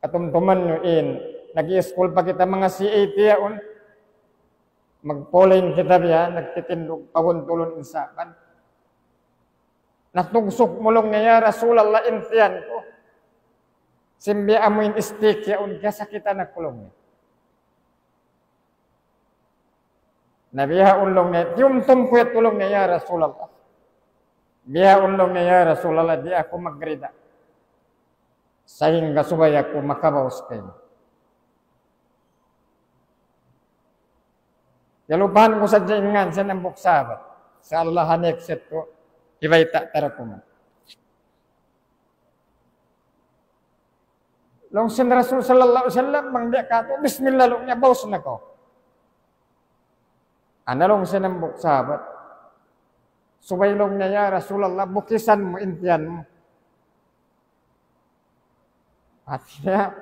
katumtuman niyu in, nag-i-school pa kita manga C A T yaun. Magpulain kita biya', nagtitindug paguntulun in sapan. Natugsuk mu laung niya, ya Rasulullah, in tiyan ku. Sin biya' amu in stick yaun, kasakitan aku laung niya. Na bihaun laung niya, tiyumtum ku yadtu laung niya, ya Rasulullah. Bihaun laung niya, ya Rasulullah, di' aku magrida. Sahingga subay aku makabaus kaymu. Kalupahan ku sadja in ngan sin hambuuk sahabat. Sa' Allah, ha next set ku, hibayta' ta da kuman. Laung sin Rasul sallallahu alayhi wasallam, bang biya' katu', bismillah laung niya, baus na kaw. Ana laung sin hambuuk sahabat. Subay laung niya, ya Rasulullah, bukisan mu in tiyan mu. Hati niya,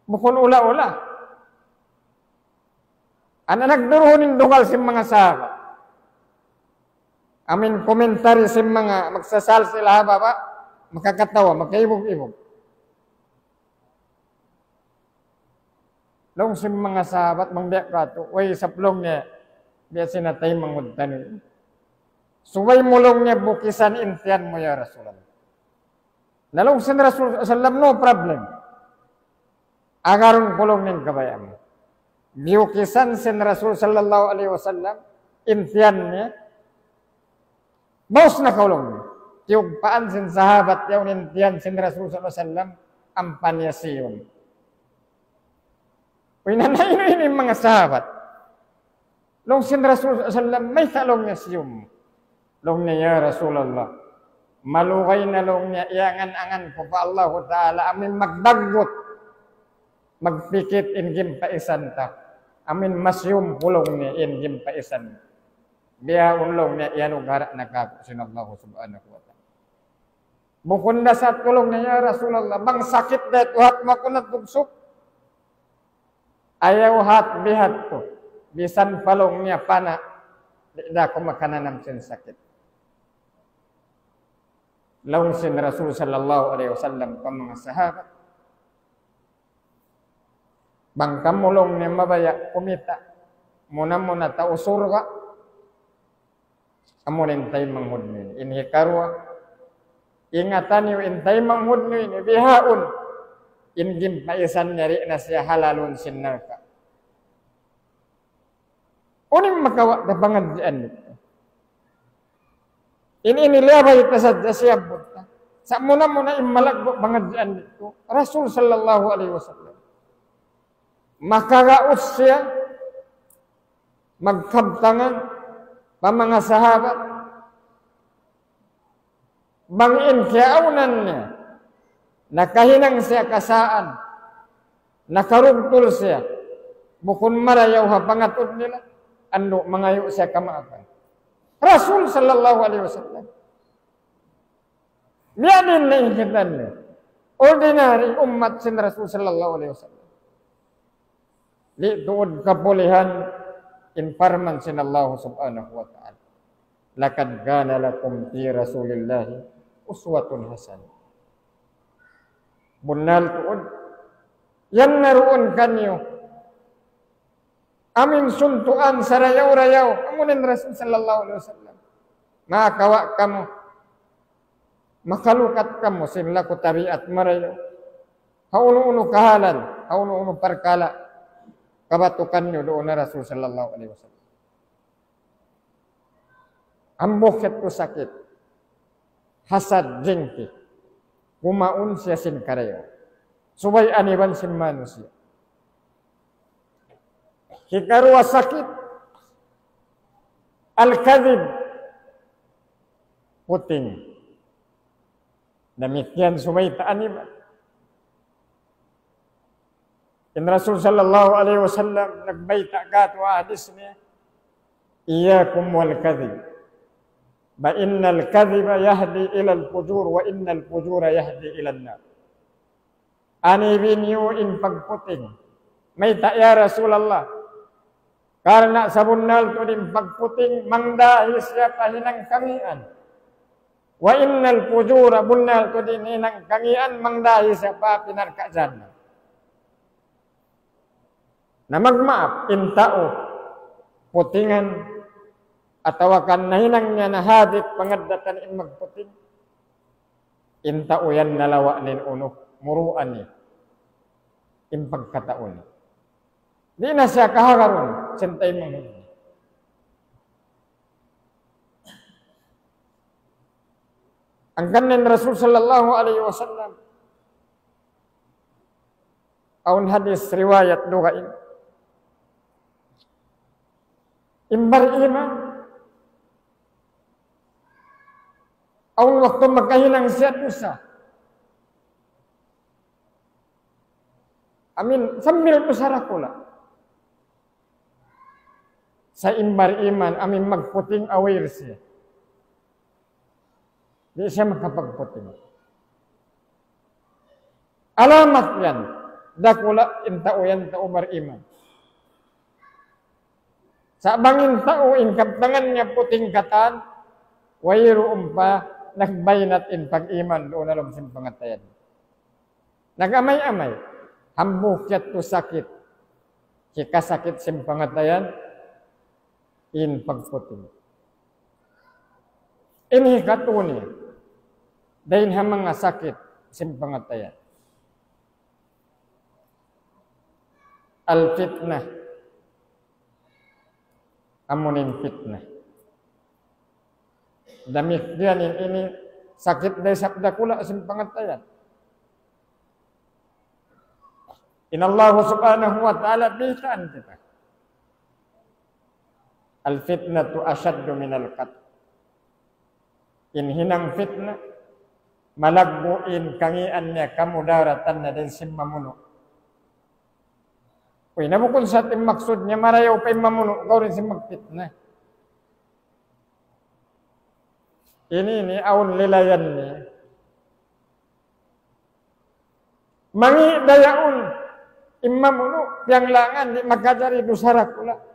bukun ula-ula. Ana nagduruhun in dugal sin manga sahabat. Amin komentary sin manga magsasal sila ha baba', makakatawa, makaibug-ibug. Laung sin manga sahabat, bang biya' katu', way isab laung niya, biya' sin taymanghud taniyu. Subay mu laung niya bukisan in tiyan mu ya Rasulullah. Na laung sin Rasul sallallahu alayhi wasallam, no problem. Agarun ku laung niya in kabayaan mu. Biyukisan sin Rasul sallallahu alayhi wasallam, in tiyan niya, baus na kaw laung niya. Tiyugpaan sin sahabat yaun in tiyan sin Rasul sallallahu alayhi wasallam, ampa niya siyum. Uy, na, na, inu, inu in manga sahabat. Laung sin Rasul sallallahu alayhi wasallam, mayta' laung niya siyum. Laung niya, ya Rasulullah, malugay na laung niya, iyangan-angan ku pa Allahu Ta'ala, amin magdaggut, magpikit in gimpaisan ta. Amin masiyum ku laung niya in gimpaisan. Bihaun laung niya, iyanugara' na kāku' sin Allah subhanahu wa ta'ala. Bukun da sa' laung niya, ya Rasulullah, bang sakit da tuhat maku na tugsuk. Ayaw hat bihat ku. Bisan pa laung niya pana', di' da aku makananam sin sakit. Laung sin Rasul sallallahu alayhi wasallam pa manga sahabat. Bang kamu laung niya mabaya' kumita', muna-muna tau surga', amu in taymanghud niyu. In hikaruwa, ingatan niyu in taymanghud niyu ini bihaun, in gimpaisan niya di' na siya halalun sin narka'. Unu in makawa' ta pangadjian nitu? In ini liyabay ta sadja siyabbut ta. Sa' muna-muna in malaggu' pangadjian nitu, Rasul sallallahu alayhi wasallam. Makaraus siya, magkabtangan, pa manga sahabat, bang in kiyaawnan niya, nakahinang siya kasaan, nakarugtul siya, bukun marayaw ha pangatud nila, andu' mangayu' siya kamaafan. Rasul sallallahu alayhi wasallam. Biya' diin na in hinang niya. Ordinary ummat sin Rasul sallallahu alayhi wasallam. Di' tuud kapulihan in parman sin Allah subhanahu wa ta'ala. لقد كان لكم في رسول الله أسوة حسنة. Bunnal tuud. Yan na duun kaniyu. Amin suntuan sarayaw-rayaw. Amu in Rasul sallallahu alayhi wasallam. Makawa' kamu. Makalukat kamu sin laku tabiat marayaw. Ha unu-unu kahalan, ha unu-unu parkala'. Kabatukan niyu duun na Rasul sallallahu alayhi wasallam. Hambuuk yadtu sakit, hasad, jengki, kumaun siya sin karayawan. Subay aniban sin manusiya'. Hikaruwa sakit, al-kadhib, puting. Damikkiyan subay ta aniban. In Rasul sallallahu alayhi wasallam nagbayta' kātu' ha hadis niya, إياكم والكذب، فإن الكذب يهدي إلى الفجور، وإن الفجور يهدي إلى النار. Anibi niyu in pagputing. Mayta', ya Rasulullah? Karna' sabunnal tuud in pagputing, mangdahi siya pa hinang kangīan. وإن الفجور, bunnal tuud in hinang kangīan, mangdahi siya pa api narka' jahannam. Na magmaap, in tau putingan, atawa kan nahinang niya na habit pangaddatan in magputing, in tau yan nalawa' niya in unu, muruan niya in pagkatau niya. Di' na siya kahagarun sin taymanghud niya. Hangkan in Rasul sallallahu alayhi wasallam, awn hadis riwayat dugaing, in bariman, awn waktu makahinang siya dusa. Amin, sambil dusa dakula'. Sa' in bariman, amin magputing, aware siya. Di' siya makapagputing. Alamat yan. Dakula' in tau yan, tau bariman. Sa' bang in tau in kabtangan niya puting katan, wayruun pa nagbaynat in pag-iman duun ha lawm sin pangatayan. Nag-amay-amay, hambuuk yadtu sakit, hikasakit sin pangatayan, in pagputing. In hikatu niya, dayn ha manga sakit sin pangatayan. Al-fitnah. Amu in fitnah. Damikkiyan in ini sakit da isab dakula' sin pangatayan. In Allah subhanahu wa ta'ala biyaytaan kita. الفتنة أشد من القتل. In hinang fitna, malaggu' in kangīan niya, kamudaratan niya dayn sin mamunu'. Uy, na bukun sa' in maksud niya marayaw pa in mamunu', gaw da isab magfitna. Ini, ini awn lilayan niya. Mangi' da yaun in mamunu', piyanglangan, di' makajari dusa dakula'.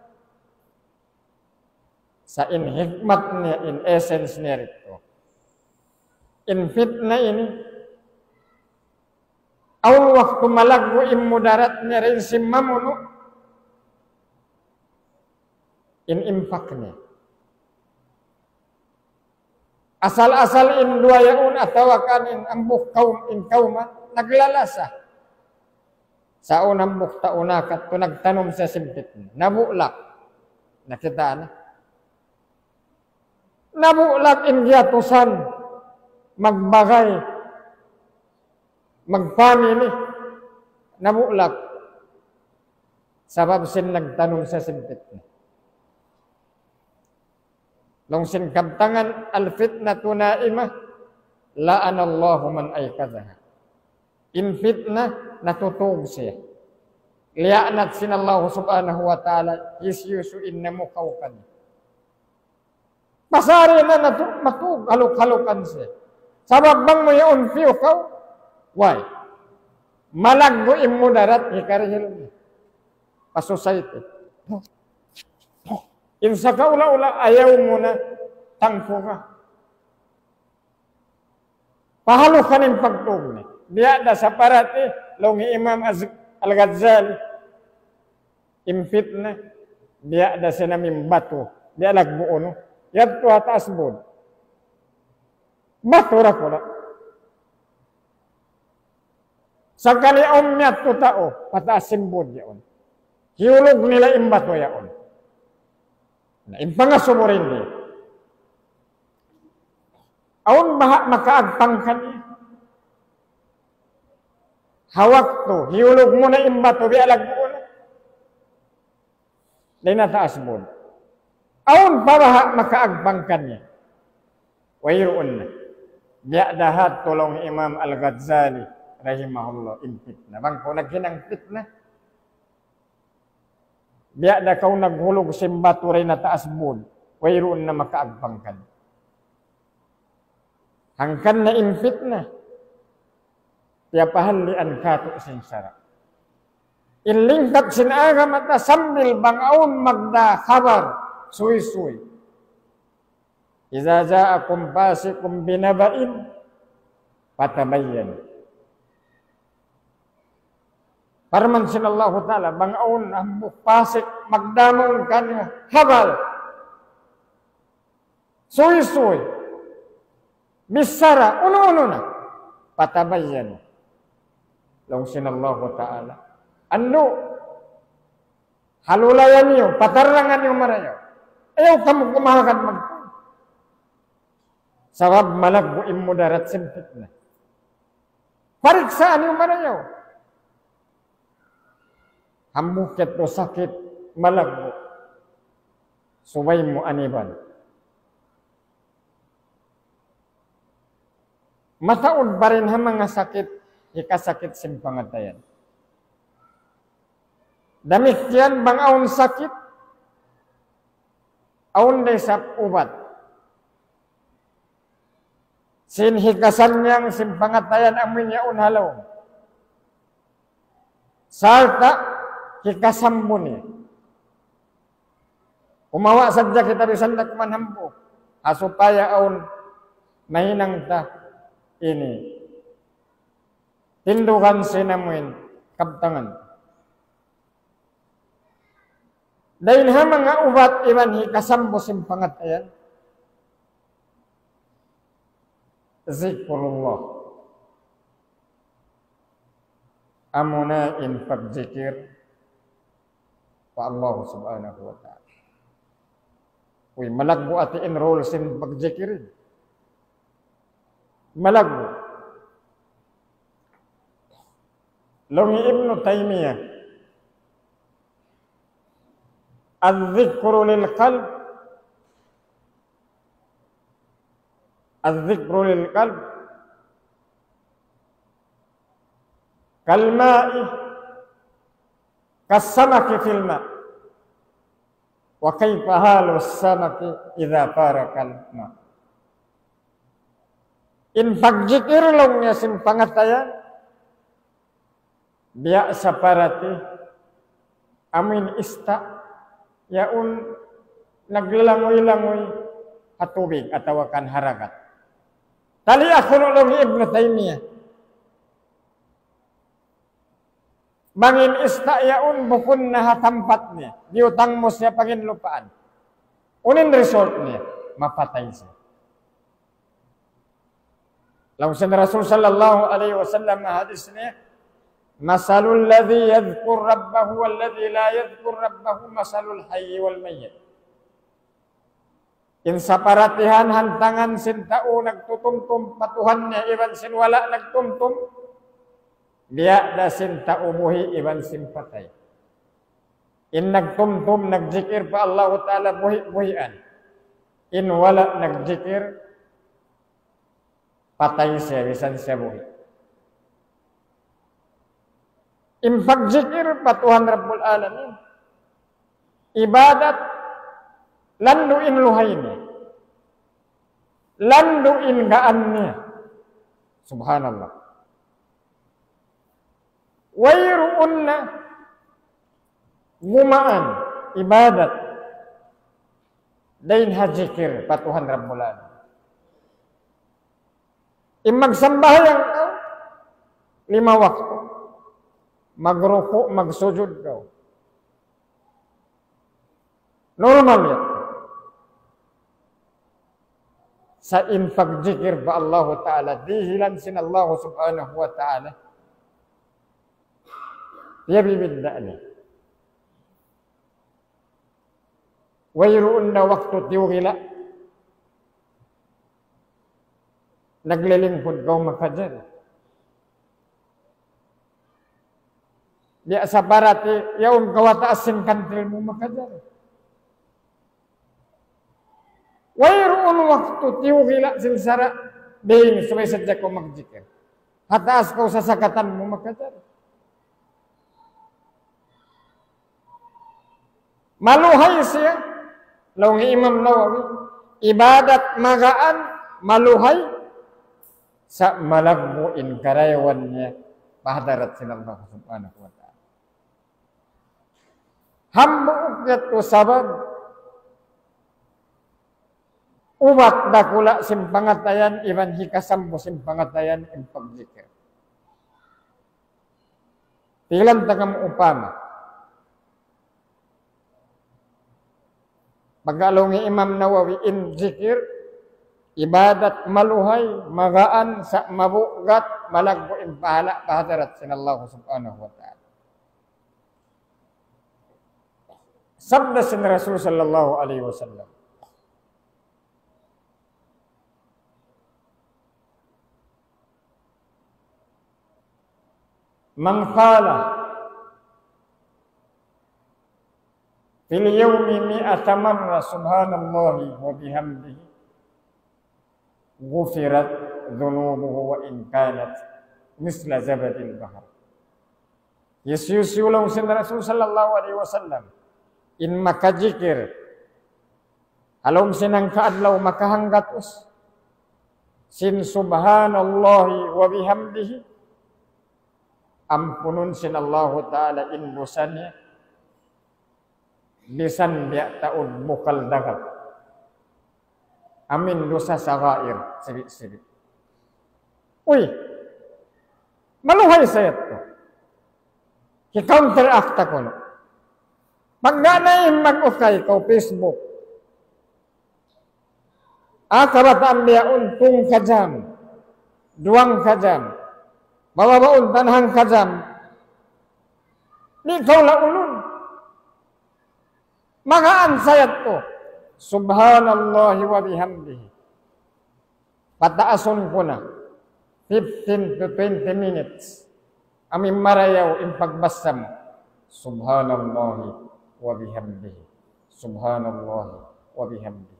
Sa' in hikmat niya, in essence niya didtu. In fitna ini, awn waktu malaggu' in mudarat niya dayn sin mamunu', in impact niya. Asal-asal in duwa yaun atawa kan in hambuuk kawm, in kawman, naglalasa. Sa' awn hambuuk tau nakadtu nagtanum siya sin fitna. Nabulak. Nakitaan niyu? Nabulak in giyatusan. Magbagay. Magfamily. Nabulak. Sabab sin nagtanum siya sin fitna. Laung sin kabtangan, الفتنة نائمة لعن الله من أيقظها. In fitna natutug siya. Liyaanat sin Allah subhanahu wa ta'ala, hisiyu-siyu in namukaw kaniya. Pasari na natu-, matug, haluk-halukan siya. Sabab bang mu yaun piyukaw, way. Malaggu' in mudarat, hikarihil niya. Pa society. In sakaula-ula ayaw mu na tangkuka. Pahalukan in pagtug niya. Biya' da sa parati, laung hi Imam Az-, Al-Ghazali. In fitna, biya' da sin amin batu. Biya' lagbu' unu. Yadtu ha taas bud. Batu dakula'. Sakali awn miyadtu tau, pataas sin bud yaun. Hiyulug nila in batu yaun. Na, in pangasubu dayn di. Awn baha' makaagpang kaniya? Ha waktu hiyulug mu na in batu, biya' laggu' na dayn ha taas bud. Awn pa baha' makaagpang kaniya? Wayruun na. Biya' da ha tulung Imam Al-Ghazali rahimahullah in fitna. Bang kaw naghinang fitna, biya' da kaw naghulug sin batu dayn ha taas bud, wayruun na makaagpang kaniya. Hangkan na in fitna, piyapahallian katu' sin sara'. In lingkat sin agama ta, sambil bang awn magdā khabar, suysuy. إذا جاءكم فاسق بنبإ فتبينوا. Parman sin Allahu Ta'ala, bang awn hambuuk pasik magdā mawn kaniyu khabar, suysuy, bichara, unu-unu na, فتبينوا. Laung sin Allahu Ta'ala, andu', halulaya niyu, patarangan niyu marayaw. Ayaw kamu kumahagad magtuy. Sabab malaggu' in mudarat sin fitna. Pariksaa niyu marayaw. Hambuuk yadtu sakit malaggu', subay mu aniban. Mataud pa dayn ha manga sakit, hikasakit sin pangatayan. Damikkiyan bang awn sakit, awn da isab ubat. Sin hikasannyang sin pangatayan amuin yaun ha lawm. Sarta' hikasambu niya. Kumawa' sadja kita bisan da kuman hambuuk. Ha supaya awn mahinang ta ini. Tindugan sin amuin kabtangan. Dayn ha manga ubat iban hikasambu sin pangatayan, zikrullah. Amuna in pagjikir pa Allah Subhanahu wa Ta'ala. Uy, malaggu' ati in role sin pagjikir. Malaggu'. Laung hi Ibnu Taymiyyah, الذكر للقلب، الذكر للقلب كالماء، كالسمك في الماء، وكيف حال السمك إذا فارق الماء. In pagjikir laung niya sin pangatayan, biya' saparati amuin ista' yaun naglalanguy-languy ha tubig atawa kan ha dagat. Tali' aku laung hi Ibnu Taymiyyah. Bang in ista' yaun bukun na ha tampat niya, diyutang mu siya panginlupaan. Unu in result niya? Mapatay siya. Laung sin Rasul sallallahu alayhi wasallam ha hadis niya, مثل الذي يذكر ربه والذي لا يذكر ربه مثل الحي والميت. In saparatihan hantangan sin tau nagtutumtum pa Tuhan niya iban sin wala' nagtumtum, biya' da sin tau buhi' iban sin patay. In nagtumtum, nagjikir pa Allahu Ta'ala, buhi'-buhian. In wala' nagjikir, patay siya, misan siya buhi'. In pagjikir pa Tuhan Rabbul Alamin, ibadat, landu' in luhay niya, landu' in gaan niya. Subhanallah. Wayruun na gumaan ibadat dayn ha jikir pa Tuhan Rabbul Alamin. In magsambahayang kaw lima waktu, magruku', magsujud kaw, normal yan. Sa' in pagjikir pa Allahu Ta'ala, dihilan sin Allahu Subhanahu wa Ta'ala, piyabibidda' niya. Wayruun na waktu tiyugila'. Naglilingkud kaw makajari. Biya' sa parati, yaun kaw ha taas sin kantil mu makajari. Wayruun waktu tiyugila' sin sara', dayng subay sadja kaw magjikir. Ha taas kaw sasakatan mu makajari. Maluhay siya, laung hi Imam Nawawi, ibadat magaan, maluhay, sa' malaggu' in karayawan niya pa hadarat sin Allah Subhanahu wa Ta'ala. Hambuuk yadtu sabab, ubat dakula' sin pangatayan, iban hikasambu sin pangatayan, in pagjikir. Tilan ta kamu upama. Pagka laung hi Imam Nawawi in jikir, ibadat maluhay, magaan, sa' mabugat, malaggu' in pahala' pa hadarat sin Allah Subhanahu wa Ta'ala. Sabda sin Rasul sallallahu alayhi wasallam, من قال في اليوم مائة مرة سبحان الله وبحمده غفرت ذنوبه وإن كانت مثل زبد البحر. Hisiyu-siyu laung sin Rasul sallallahu alayhi wasallam in makajikir ha lawm sin hangka adlaw makahanggatus sin subhanallahi wa bihamdihi, ampunun sin Allahu Ta'ala in dusa niya, misan biya' taud bukal dagat. Amu in dusa sagair, sibi'-sibi'. Uy, maluhay sa yadtu. Hi-counteract ta kunu'. Pagga na in mag-ukay kaw Facebook. Ah, kabataan biya' un, tungka jam, duwangka jam, babaun tanhangka jam, di' kaw laulun. Magaan sa yadtu. Subhanallahi wa bihamdihi. Pataasun ku na fifteen to twenty minutes. Amu in marayaw in pagbasa mu. Subhanallahi wa bihamdihi. Subhanallahi wa bihamdihi.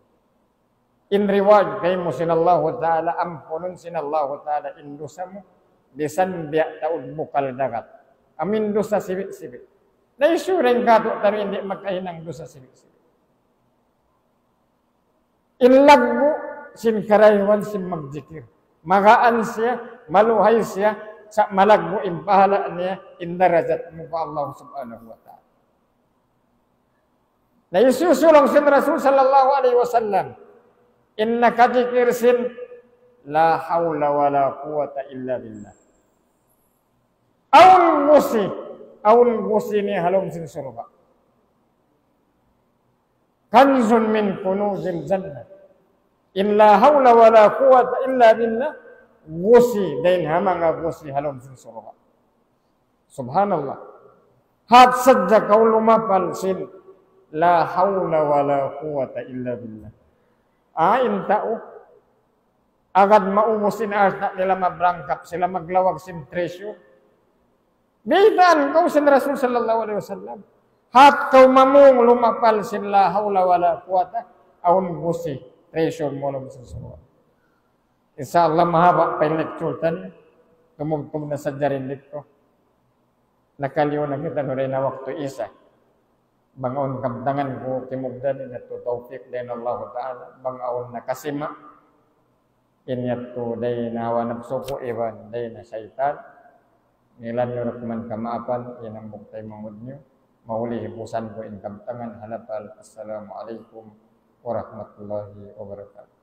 In reward kaymu sin Allahu Ta'ala, ampunun sin Allahu Ta'ala in dusa mu, misan biya' taud bukal dagat. Amu in dusa sibi'-sibi'. Na hisiyu dayn kātu'niyu in di' makahinang dusa sibi'-sibi'? In laggu' sin karayawan sin magjikir. Magaan siya, maluhay siya, sa' malaggu' in pahala' niya, in darajat mu pa Allah Subhanahu wa Ta'ala. Na hisiyu-siyu laung sin Rasul sallallahu alayhi wasallam in nakajikir sin لا حول ولا قوة إلا بالله. Awn gusi, awn gusi niya ha lawm sin surga'. كنز من كنوز الجنة. In لا حول ولا قوة إلا بالله, gusi dayn ha manga gusi ha lawm sin surga'. Subhanallah. Hat sadja kaw lumapal sin لا حول ولا قوة إلا بالله. Ah, in tau, agad maubus in alta' nila, mabrangkap sila maglawag sin treasure. Biyaytaan kaw sin Rasul sallallahu alayhi wasallam. Hat kaw mamung lumapal sin لا حول ولا قوة, awn gusi, treasure mu ha lawm sin surga'. Insya Allah, mahaba' pa in lecture ta ini. Tumubtub na sadja in lecture. Nakaliyu na kita, nuray na waktu Isa. Bang awn kabtangan ku kimugdan, in yadtu tawfik dayn Allah Ta'ala. Bang awn nakasima', in yadtu dayn ha hawa napsu ku iban dayn ha saytan. Ngilan niyu da kuman kamaapan, in hambuuk taymanghud niyu. Mahuli hipusan ku in kabtangan ha lapal. Assalamu alaykum warahmatullahi wabarakatuh.